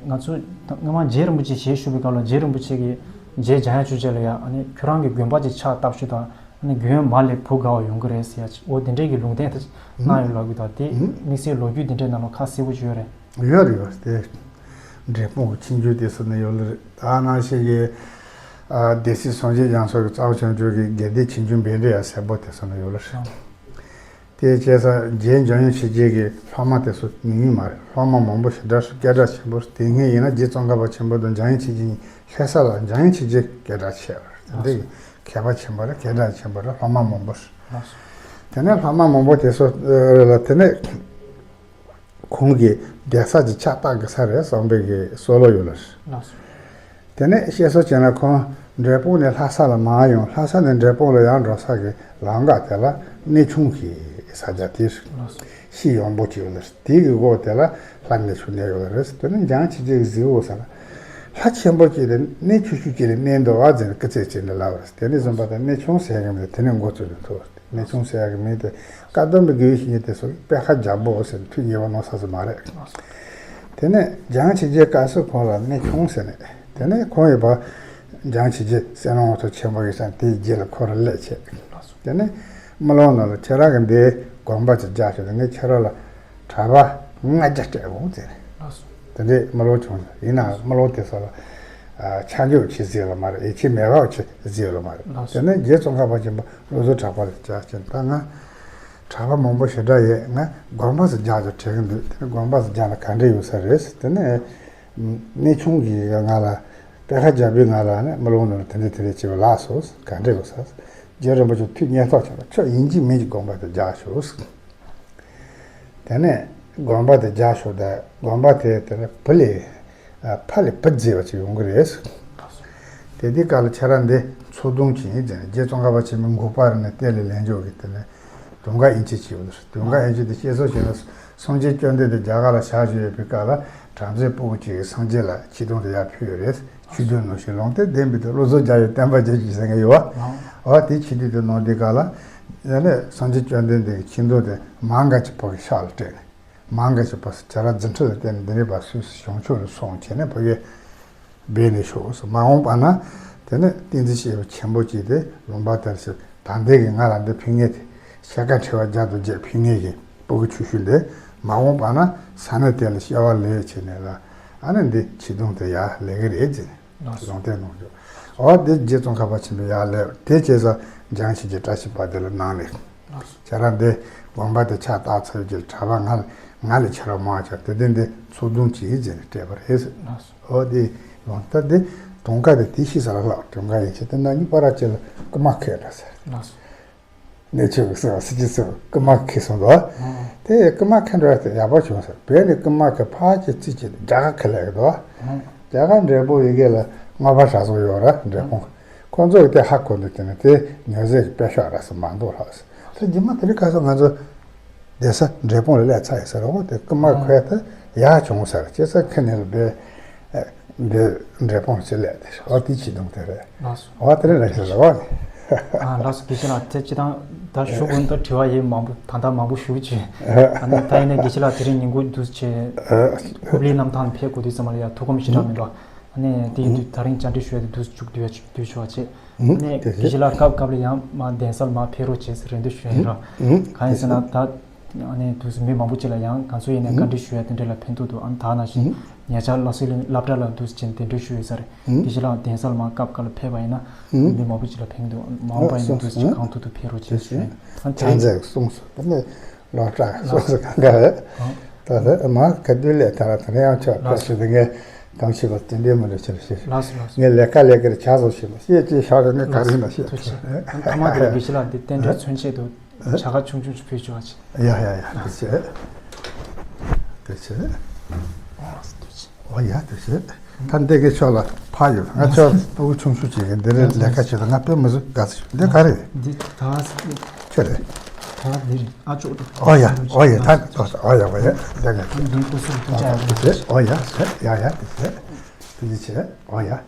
ང་ཚོ་སྔོན་མ་རྗེ་རིན་པོ་ཆེ་ཞལ་བཞུགས་པའི་སྐབས་ལ་རྗེ་རིན་པོ་ཆེ་གིས་རྗེ་འཇམ་དབྱངས་ཆོས་རྒྱལ་ལ་ཡ་ཨ་ནི་ཁྱོད་རང་གི་དགོན་པ་ཅིག་ཕྱག་བཏབ་ཤོག་དང་། ཨ་ནི་དགོན་མ་ལས་བུ་དགའ་བ་ཡོང་གི་རེད་ཟེར་ཡ་ཅིག་འོ་དེ་འདྲས་ཀྱི་ལུང་བསྟན་དེ་གནང་ཡོད་ལབ་གི་འདུག་དེ་དམིགས་བསལ་ལོ་རྒྱུས་དེ་འདྲས་ནང་ལ་ཁ་གསལ་པོ་ཅིག་ཡོད་རེད། ཡོད་རེད་ཡོད་རེད། དེ་འབྲས་སྤུངས་ཀྱི་ཆོས་འབྱུང་དེ་ཚོ་ནས་ཡོད་ལེ་རེད། ད་ནང་བཞིན་གྱི་ཨ་སྡེ་སྲིད་སངས་རྒྱས་རྒྱ་མཚོ་གི་རྩ་བ་བྱང་ཆུབ་ཀྱི་དགེ་ལྡན་ཆོས་འབྱུང་བཻ་ཌཱུརྱ་ཟེར་པོ་དེ་ཚོ་ནས་ཡོད་ལེ་རེད། དེ་བྱས་ཙང་རྗེ་འཇམ་དབྱངས་ཆོས་རྒྱལ་གྱི་སློབ་མ་དེ་ཚོ་ཉུང་ཉུང་མ་རེད། སློབ་མ་མང་པོ་ཞེ་དྲག་སྐད་གྲགས་ཆེན་པོ་རེད། དེ་སྔའི་ཡིན་ན་རྗེ་ཙོང་ཁ་པ་ཆེན་པོ་དང་འཇམ་དབྱངས་ཆོས་རྒྱལ་གཉིས་ལྷ་ས་ལ་འཇམ་དབྱངས་ཆོས་རྒྱལ་སྐད་གྲགས་ཆེ་བ་རེད། དེ་འདྲའི་མཁས་པ་ཆེན་པོ་རེད། སྐད་གྲགས་ཆེན་པོ་རེད། སློབ་མ་མང་པོ་རེད། དེ་ནས་སློབ་མ་མང་པོ་དེ་ཚོ་ལ་དེ་ནས་ཁོང་གིས་གདན་ས་ཅིག་ཕྱག་བཏབ་དགོས་ས་རེད་བསམ་པའི་གི་བསམ་བློ་ཡོད་ལ། དེ་ནས་བཤད་སྲོལ་བྱས་ན་ཁོང་འབྲས་སྤུངས་ནས་ལྷ་ས་ལ་མར་ཡོང་། ལྷ་ས་ནས་འབྲས་སྤུངས་ལ་ཡར་འགྲོ་ས་གི་ལམ་ཁ་དེ་ལ་གནས་ཆུང་གི་ས་ཆ་དེར་ཤིང་ཡངས་པོ་ཅིག་ཡོད་ལ། དེ་གི་འོག་དེ་ལ་ལྷ་གནས་ཆུང་གནས་ཡོད་ལ་རེད། དེ་ནས་འཇམ་དབྱངས་ཆོས་རྒྱལ་གྱིས་གཟིགས་འོ་ས་ལ་ལྷ་ཆེན་པོ་ཅིག་དང་གནས་ཆུང་ཆུང་ཅིག་ལ་གནས་འདུག་ཨ་ཟེར་ནས་སྐུ་རྩེད་བྱས་ནས་ལབ་པ་རེད། དེ་ནས་བཟུང་པ་དང་གནས་ཆུང་ཟེར་གི་མེད། དེ་ནས་འགོ་བཙུགས་ནས་ཐུག་པ་རེད། གནས་ཆུང་ཟེར་ཡག་གི་མིང་དེ་བཀའ་གདམས་པའི་དགེ་བའི་བཤེས་གཉེན་དེ་ཚོ་གིས་དཔེ་ཁ་རྒྱ་པོ་ཟེར་ནས་ཐུགས་མཉེས་པ་གནང་ས་ཟིག་མ་རེད། དེ་ནས་འཇམ་དབྱངས་ཆོས་རྒྱལ་སྐབས་སུ་ཁོང་ལ་གནས་ཆུང་ཟེར་ནས། དེ་ནས་ཁོང་ཡོད་པ་འཇམ་དབྱངས་ཆོས་རྗེ་སེམས་ལྷ་དབང་ཕྱུག་ཆེན་པོ་ཡོད་ས་དེའི་རྗེས་ལ་ཁོ་རང་སླེབས་བྱས། དེ་ནས་རྨི་ལམ་ནང་ལ་ཁྱེད་རང་གི་འདི་དགོན་པ་ཅིག་རྒྱག་ཤོག་དང་ངས་ཁྱེད་རང་ལ་གྲྭ་པ་ལྔ་བརྒྱ་སྤྲད་འོང་ཟེར་ནས། དེ་འདྲའི་རྨི་ལམ་བྱུང་། ཡིན་ནའང་རྨི་ལམ་དེ་ཚོ་ལ་ཨ་ཆ་འཇོག་བྱེད་ཟེར་ལ་མ་རེད། ཡིད་ཆེས་མེད་པ་བྱེད་ཟེར་ལ་མ་རེད། ལགས་སོ། དེ་ནས་རྗེ་ཙོང་ཁ་པ་ཆེན་པོ་བློ་བཟང་གྲགས་པ་ལ་བཅར་ཕྱིན། ད་ང་གྲྭ་པ་མང་པོ་ཞེ་དྲག་ཡོད། ང་དགོན་པ་ཟིག་རྒྱག་རྒྱུ་དྲན་གི་འདུག་དེ་ནས་དགོན་པ་ཟིག་རྒྱག་ན་ག་འདྲ་ཡོད་ས་རེད། དེ་ནས་གནས་ཆུང་གིས་ང་ལ་དཔེ་ཁ་རྒྱ་པོས་ང་ལ་ནི་རྨི་ལམ་ནང་ལ་དེ་འདྲ་དེ་འདྲ་བྱས་པ་ལགས་སོ། ག་འདྲ་ཡོད་ས། རྗེ་རིན་པོ་ཆེ་ཐུགས་མཉེས་ཐག་ཆོད་པ། ཁྱོད་ཡིན་གཅིག་མིན་གཅིག་དགོན་པ་དེ་རྒྱག་ཤོག་དེ་ནས་དགོན་པ་དེ་རྒྱག་ཤོག་དང་དགོན་པ་དེ་དེ་ནས་བུ་ལས་ཨ་ཕ་ལས་བུ་མཛེས་པ་ཅིག་ཡོང་གི་རེད། དེ་དུས་སྐབས་ལ་ཁྱེད་རང་འདི་ཚོགས་དུང་ཅིག་ཡིན་ཟེར་ནས་རྗེ་ཙོང་ཁ་པ་ཆེན་པོའི་འགོ་པ་རེད་ནས་གཏེར་ལས་ལེན་འཇོག་གི་དེ་ནས་དུང་དཀར་དབྱིན་ཇི་ཅིག་ཡོད་རེད། དུང་དཀར་དབྱིན་ཇི་དེ་བཤད་སྲོལ་བྱས་ན་སངས་རྒྱས་བཅོམ་ལྡན་འདས་རྒྱ་གར་ལ་ཞག་བཞུགས་ཡོད་པའི་སྐབས་ལ་བྲམ་ཟེ་ཕྲུ་གུ་ཅིག་གིས་སངས་རྒྱས་ལ་ཆོས་དུང་དེ་ཡར་ཕུལ་ཡོད་རེད། ཆོས་དུང་ནང་བཞིན་ལུང་བསྟན་ལྡན་པའི་དུས་བློ་བཟང་རྒྱལ་བའི་བསྟན་པ་རྒྱས་ཀྱི་ཟེར་མཁན་ཡོད་པ། འོ་དེ་ཆོས་དུང་དེ་གནང་དུས་སྐབས་ལ་ ཡང་ནས་སངས་རྒྱས་བཅོམ་ལྡན་འདས་ཀྱི་ཆོས་འདུལ་དེ་མ་འགའ་ཅིག་ཕ་གི་ཕྱག་ལ་སྤྲད་ནས། མ་འགའ་ཞིག་པ་སུ་བྱ་ར་རྫུ་འཕྲུལ་ལ་བརྟེན་ནས་འདི་འདྲའི་བ་སུ་བྱང་ཕྱོགས་ལ་སོང་བྱས་ནས་ཕ་གིར་སྦས་ནས་ཤོག་ཟེར། མ་འོངས་པ་ན་དེ་ནས་ཏིང་འཛིན་སྐྱེས་བུ་ཆེན་པོ་གཅིག་དེ་ལུང་པ་དེར་ཞིག་ད་ལྟའི་གི་ང་ལ་འདི་ཕུལ་མཁན་དེ་ཤ་ཁ་ཕྲེང་བ་བརྒྱ་དང་བརྒྱད་ཕུལ་མཁན་གྱི་ཕ་གི་ཆུ་ཤུལ་འདི་མ་འོངས་པ་ན་ས་གནས་དེ་ལ་སྐྱེ་བ་ལེན་བྱས་ནས་ལ་ཨ་ནི་འདི་ཆོས་དུང་དེ་ཡར་ལེན་གི་རེད་ཟེར་ནས། ལགས་སོ། ལུང་བསྟན་གནང་རྒྱུ། འོ་དེ་རྗེ་ཙོང་ཁ་པ་ཆེན་པོས་ཡར་ལེན་དེ་བྱས་ཙང་འཇང་ཆོས་རྗེ་བཀྲ་ཤིས་པ་དེ་ལ་གནང་ནས། ལགས་སོ། ཁྱེད་རང་འདི་དགོན་པ་དེ་ཕྱག་བཏབ་ཚར་རྒྱུ་གྲྭ་པ་ང་ང་ལས་ཁྱེད་རང་མང་ཆེ་དེ་དེ་འདི་ཚོགས་དུང་གཅིག་ཟེར་ནས་སྤྲད་པ་རེད་ཟེར། ལགས་སོ། འོ་དེ་ལུང་ད་དེ་དུང་དཀར་དེ་དེ་ཤི་ས་ལ་ལྷག་དུང་དཀར་ཡིན་ཕྱིར་དེ་ན་ཉི་པ་ར་ཅེ་ལ་རྐུ་མ་ཁེལ་འདྲ་ཟེར། ལགས་སོ། གནས་ཆུང་གི་སྲིད་སྲིད་ཀྱི་སྲིད་རྐུ་མ་ཁེལ་སོང་དོ། ཨང་། དེ་རྐུ་མ་ཁེལ་འགྲོ་ཡ་དེ་ཡག་པོ་བྱུང་ཟེར། བོད་ནས་རྐུ་མ་ཁེལ་ཕར་ཅིག་རྩིས་ཅིག་རྒྱ་གར་ཁེལ་ལེ་གི་དོ། ཨང་། རྒྱ་གར་འབྲས་སྤུངས་ཡི་གེ་ལ་རྔོག་པ་གྲྭ་ཚང་ཡོད་ར་འབྲས་སྤུངས། ཁོ་ཚོ་གི་དེ་ཧ་གོ་འདུག་དེ་ནས་དེ་ཉོ་ཟེར་གི་དཔེ་ཤོག་ར་སུ་མ་འདུག་ལགས་ཟེར། དེ་རྗེས་མ་དེ་རིང་ཁ་སང་ང་ཚོ་བསྡད་ས་འབྲས་སྤུངས་ལ་སླེབས་ཚར་ཡིན་ཟེར། འོ་དེ་རྐུ་མ་ཁེལ་དེ་ཡག་བྱུང་ཟེར། ཅེ་ས་ཁེལ་ནས་ལ་བས། འདི་འབྲས་སྤུངས་ལ་ཅིག་སླེབས་ཏེ་ཨོ་དེ་ཆོས་དུང་དེ་རེད། ལགས་སོ། ཨོ་དེ་རེད་ལ་ཞིག་ལ་ཨོ་ནི། ཨ་ལགས་སོ། དགེ་བཤེས་ལགས་དེ་སྤྱི་བཏང་ད་ཞུ་དགོས་འདུག་དྲི་བ་ཡིན་མང་པོ་ད་ལྟ་མང་པོ་ཞུ་ཅིག་ཨ་ནི་ད་ཡིན་ནའི་དགེ་བཤེས་ལགས་དེ་རིང་ཉིན་གུང་འདུག་ཅེ་ཧུབ་ལིའི་གནམ་ཐང་ཕེབས་དགོས་དུས་ཙམ་ལ་ཡ་ཐུགས་ཁོམ་ཞེ་དྲག་མི་འདུག་ཨ་ནི་དེ་ཡིན་དུས་ད་རིང་བཅར་འདྲི་ཞུ་ཡ་དེ་འདུག་བཅུག་འདུག་བཅུག་འདུག་ཆོག་ཅེ་ཨ་ནི་དགེ་བཤེས་ལགས་སྐབས་སྐབས་ལ་ཡང་མ་གདན་སར་མ་ཕེབས་རོགས་ཅེས་རེ་འདུན་ཞུ་ཡ་ཡིན་རོགས། གང་ཡིན་ཟེར་ན་ད། ཨ་ནི་དུས་སུ་མི་མང་པོ་ཅིག་ལ་ཡང་ང་ཚོ་ཡིན་ནའི་བཀའ་འདྲི་ཞུ་ཡ་དེ་འདྲ་ལ་ཕན་ཐོགས་འདུག་ཨ་ནི་ད་ནང་བཞིན་ཉེ་ཆར་ལྷ་སའི་སློབ་གྲྭ་ལ་འདུག་སེ་བྱས་ནས་གདན་འདྲེན་ཞུ་ཡོད་ས་རེད། དེ་བཞིན་ལ་གདན་ས་ལ་མ་སྐབས་སྐབས་ལ་ཕེབས་པ་ཡིན་ན་མི་མང་པོ་ཅིག་ལ་ཕན་འདུག་མ་འོངས་པ་ཡིན་ན་འདུག་སེ་གང་ཐུབ་ཐུབ་ཕེབས་རོགས་ཅེས་ཞུ་ཡ་ཡིན། ཨ་ནི་ད་ཡིན་མཛད་གསུངས་སོ། ད་ནི་སློབ་གྲྭ་སོ་སོ་གང་ག་རེད། ད་ལྟ་མ་ག་དུས་ལས་ད་ར་ད་རེ་ཡང་ཆོག་ལགས་ཕེབས་ཞུ་དེ་ངས་གང་བྱེད་པ་དེ་འདྲའི་མི་འདྲ་ཕྱིར་ཕྱིར། ལགས་སོ་ལགས་སོ། ངས་ལས་ཀ་ལས་ཀར་ཆ་བཟོ་བྱེད་པ་ཤེས་ཅེས་ཤག་རེ་ནས་ག་རེ་ན་ཤེས་ཐུགས་རྗེ་ཆེ། ཨ་ནི་ཐ་མ་དེ་ལ་དགེ་བཤེས་ལགས་འདི་རྟེན་འབྲེལ་མཚོན་ཆེད་དུ། བྱ་དགའ་ཆུང་ཆུང་ཞིག་ཕུལ་ཆོག་ཅིག་ཡ་ཡ་ཡ་དེ་བྱེད། དེ་བྱེད། ཨོ་ཡ་དེ་བྱེད། ད་འདི་གི་ཕྱོགས་ལ་ཕ་ཡོད། ང་ཕྱོགས་སྤུ་གུ་ཆུང་ཆུང་ཅིག་གི་འདི་རེད་ལས་ཀ་བྱེད་དུ་ང་དཔེ་མི་བཟོད་དགའ་ཚོད་འདི་ག་རེ་རེད། འདི་ད་ཁྱོད་རེད། ད་འདི་རེད་ཨ་ཅོག་ཏུ། ཨོ་ཡ་ཨོ་ཡ་ད་ཨོ་ཡ་ཨོ་ཡ་འདི་ག་འདི་སྐུ་གཟུགས་ཐུགས་ཅག་ཡ་དེ་བྱེད། ཨོ་ཡ་ཡ་ཡ་དེ་བྱེད། དེ་བྱེད་ཨོ་ཡ།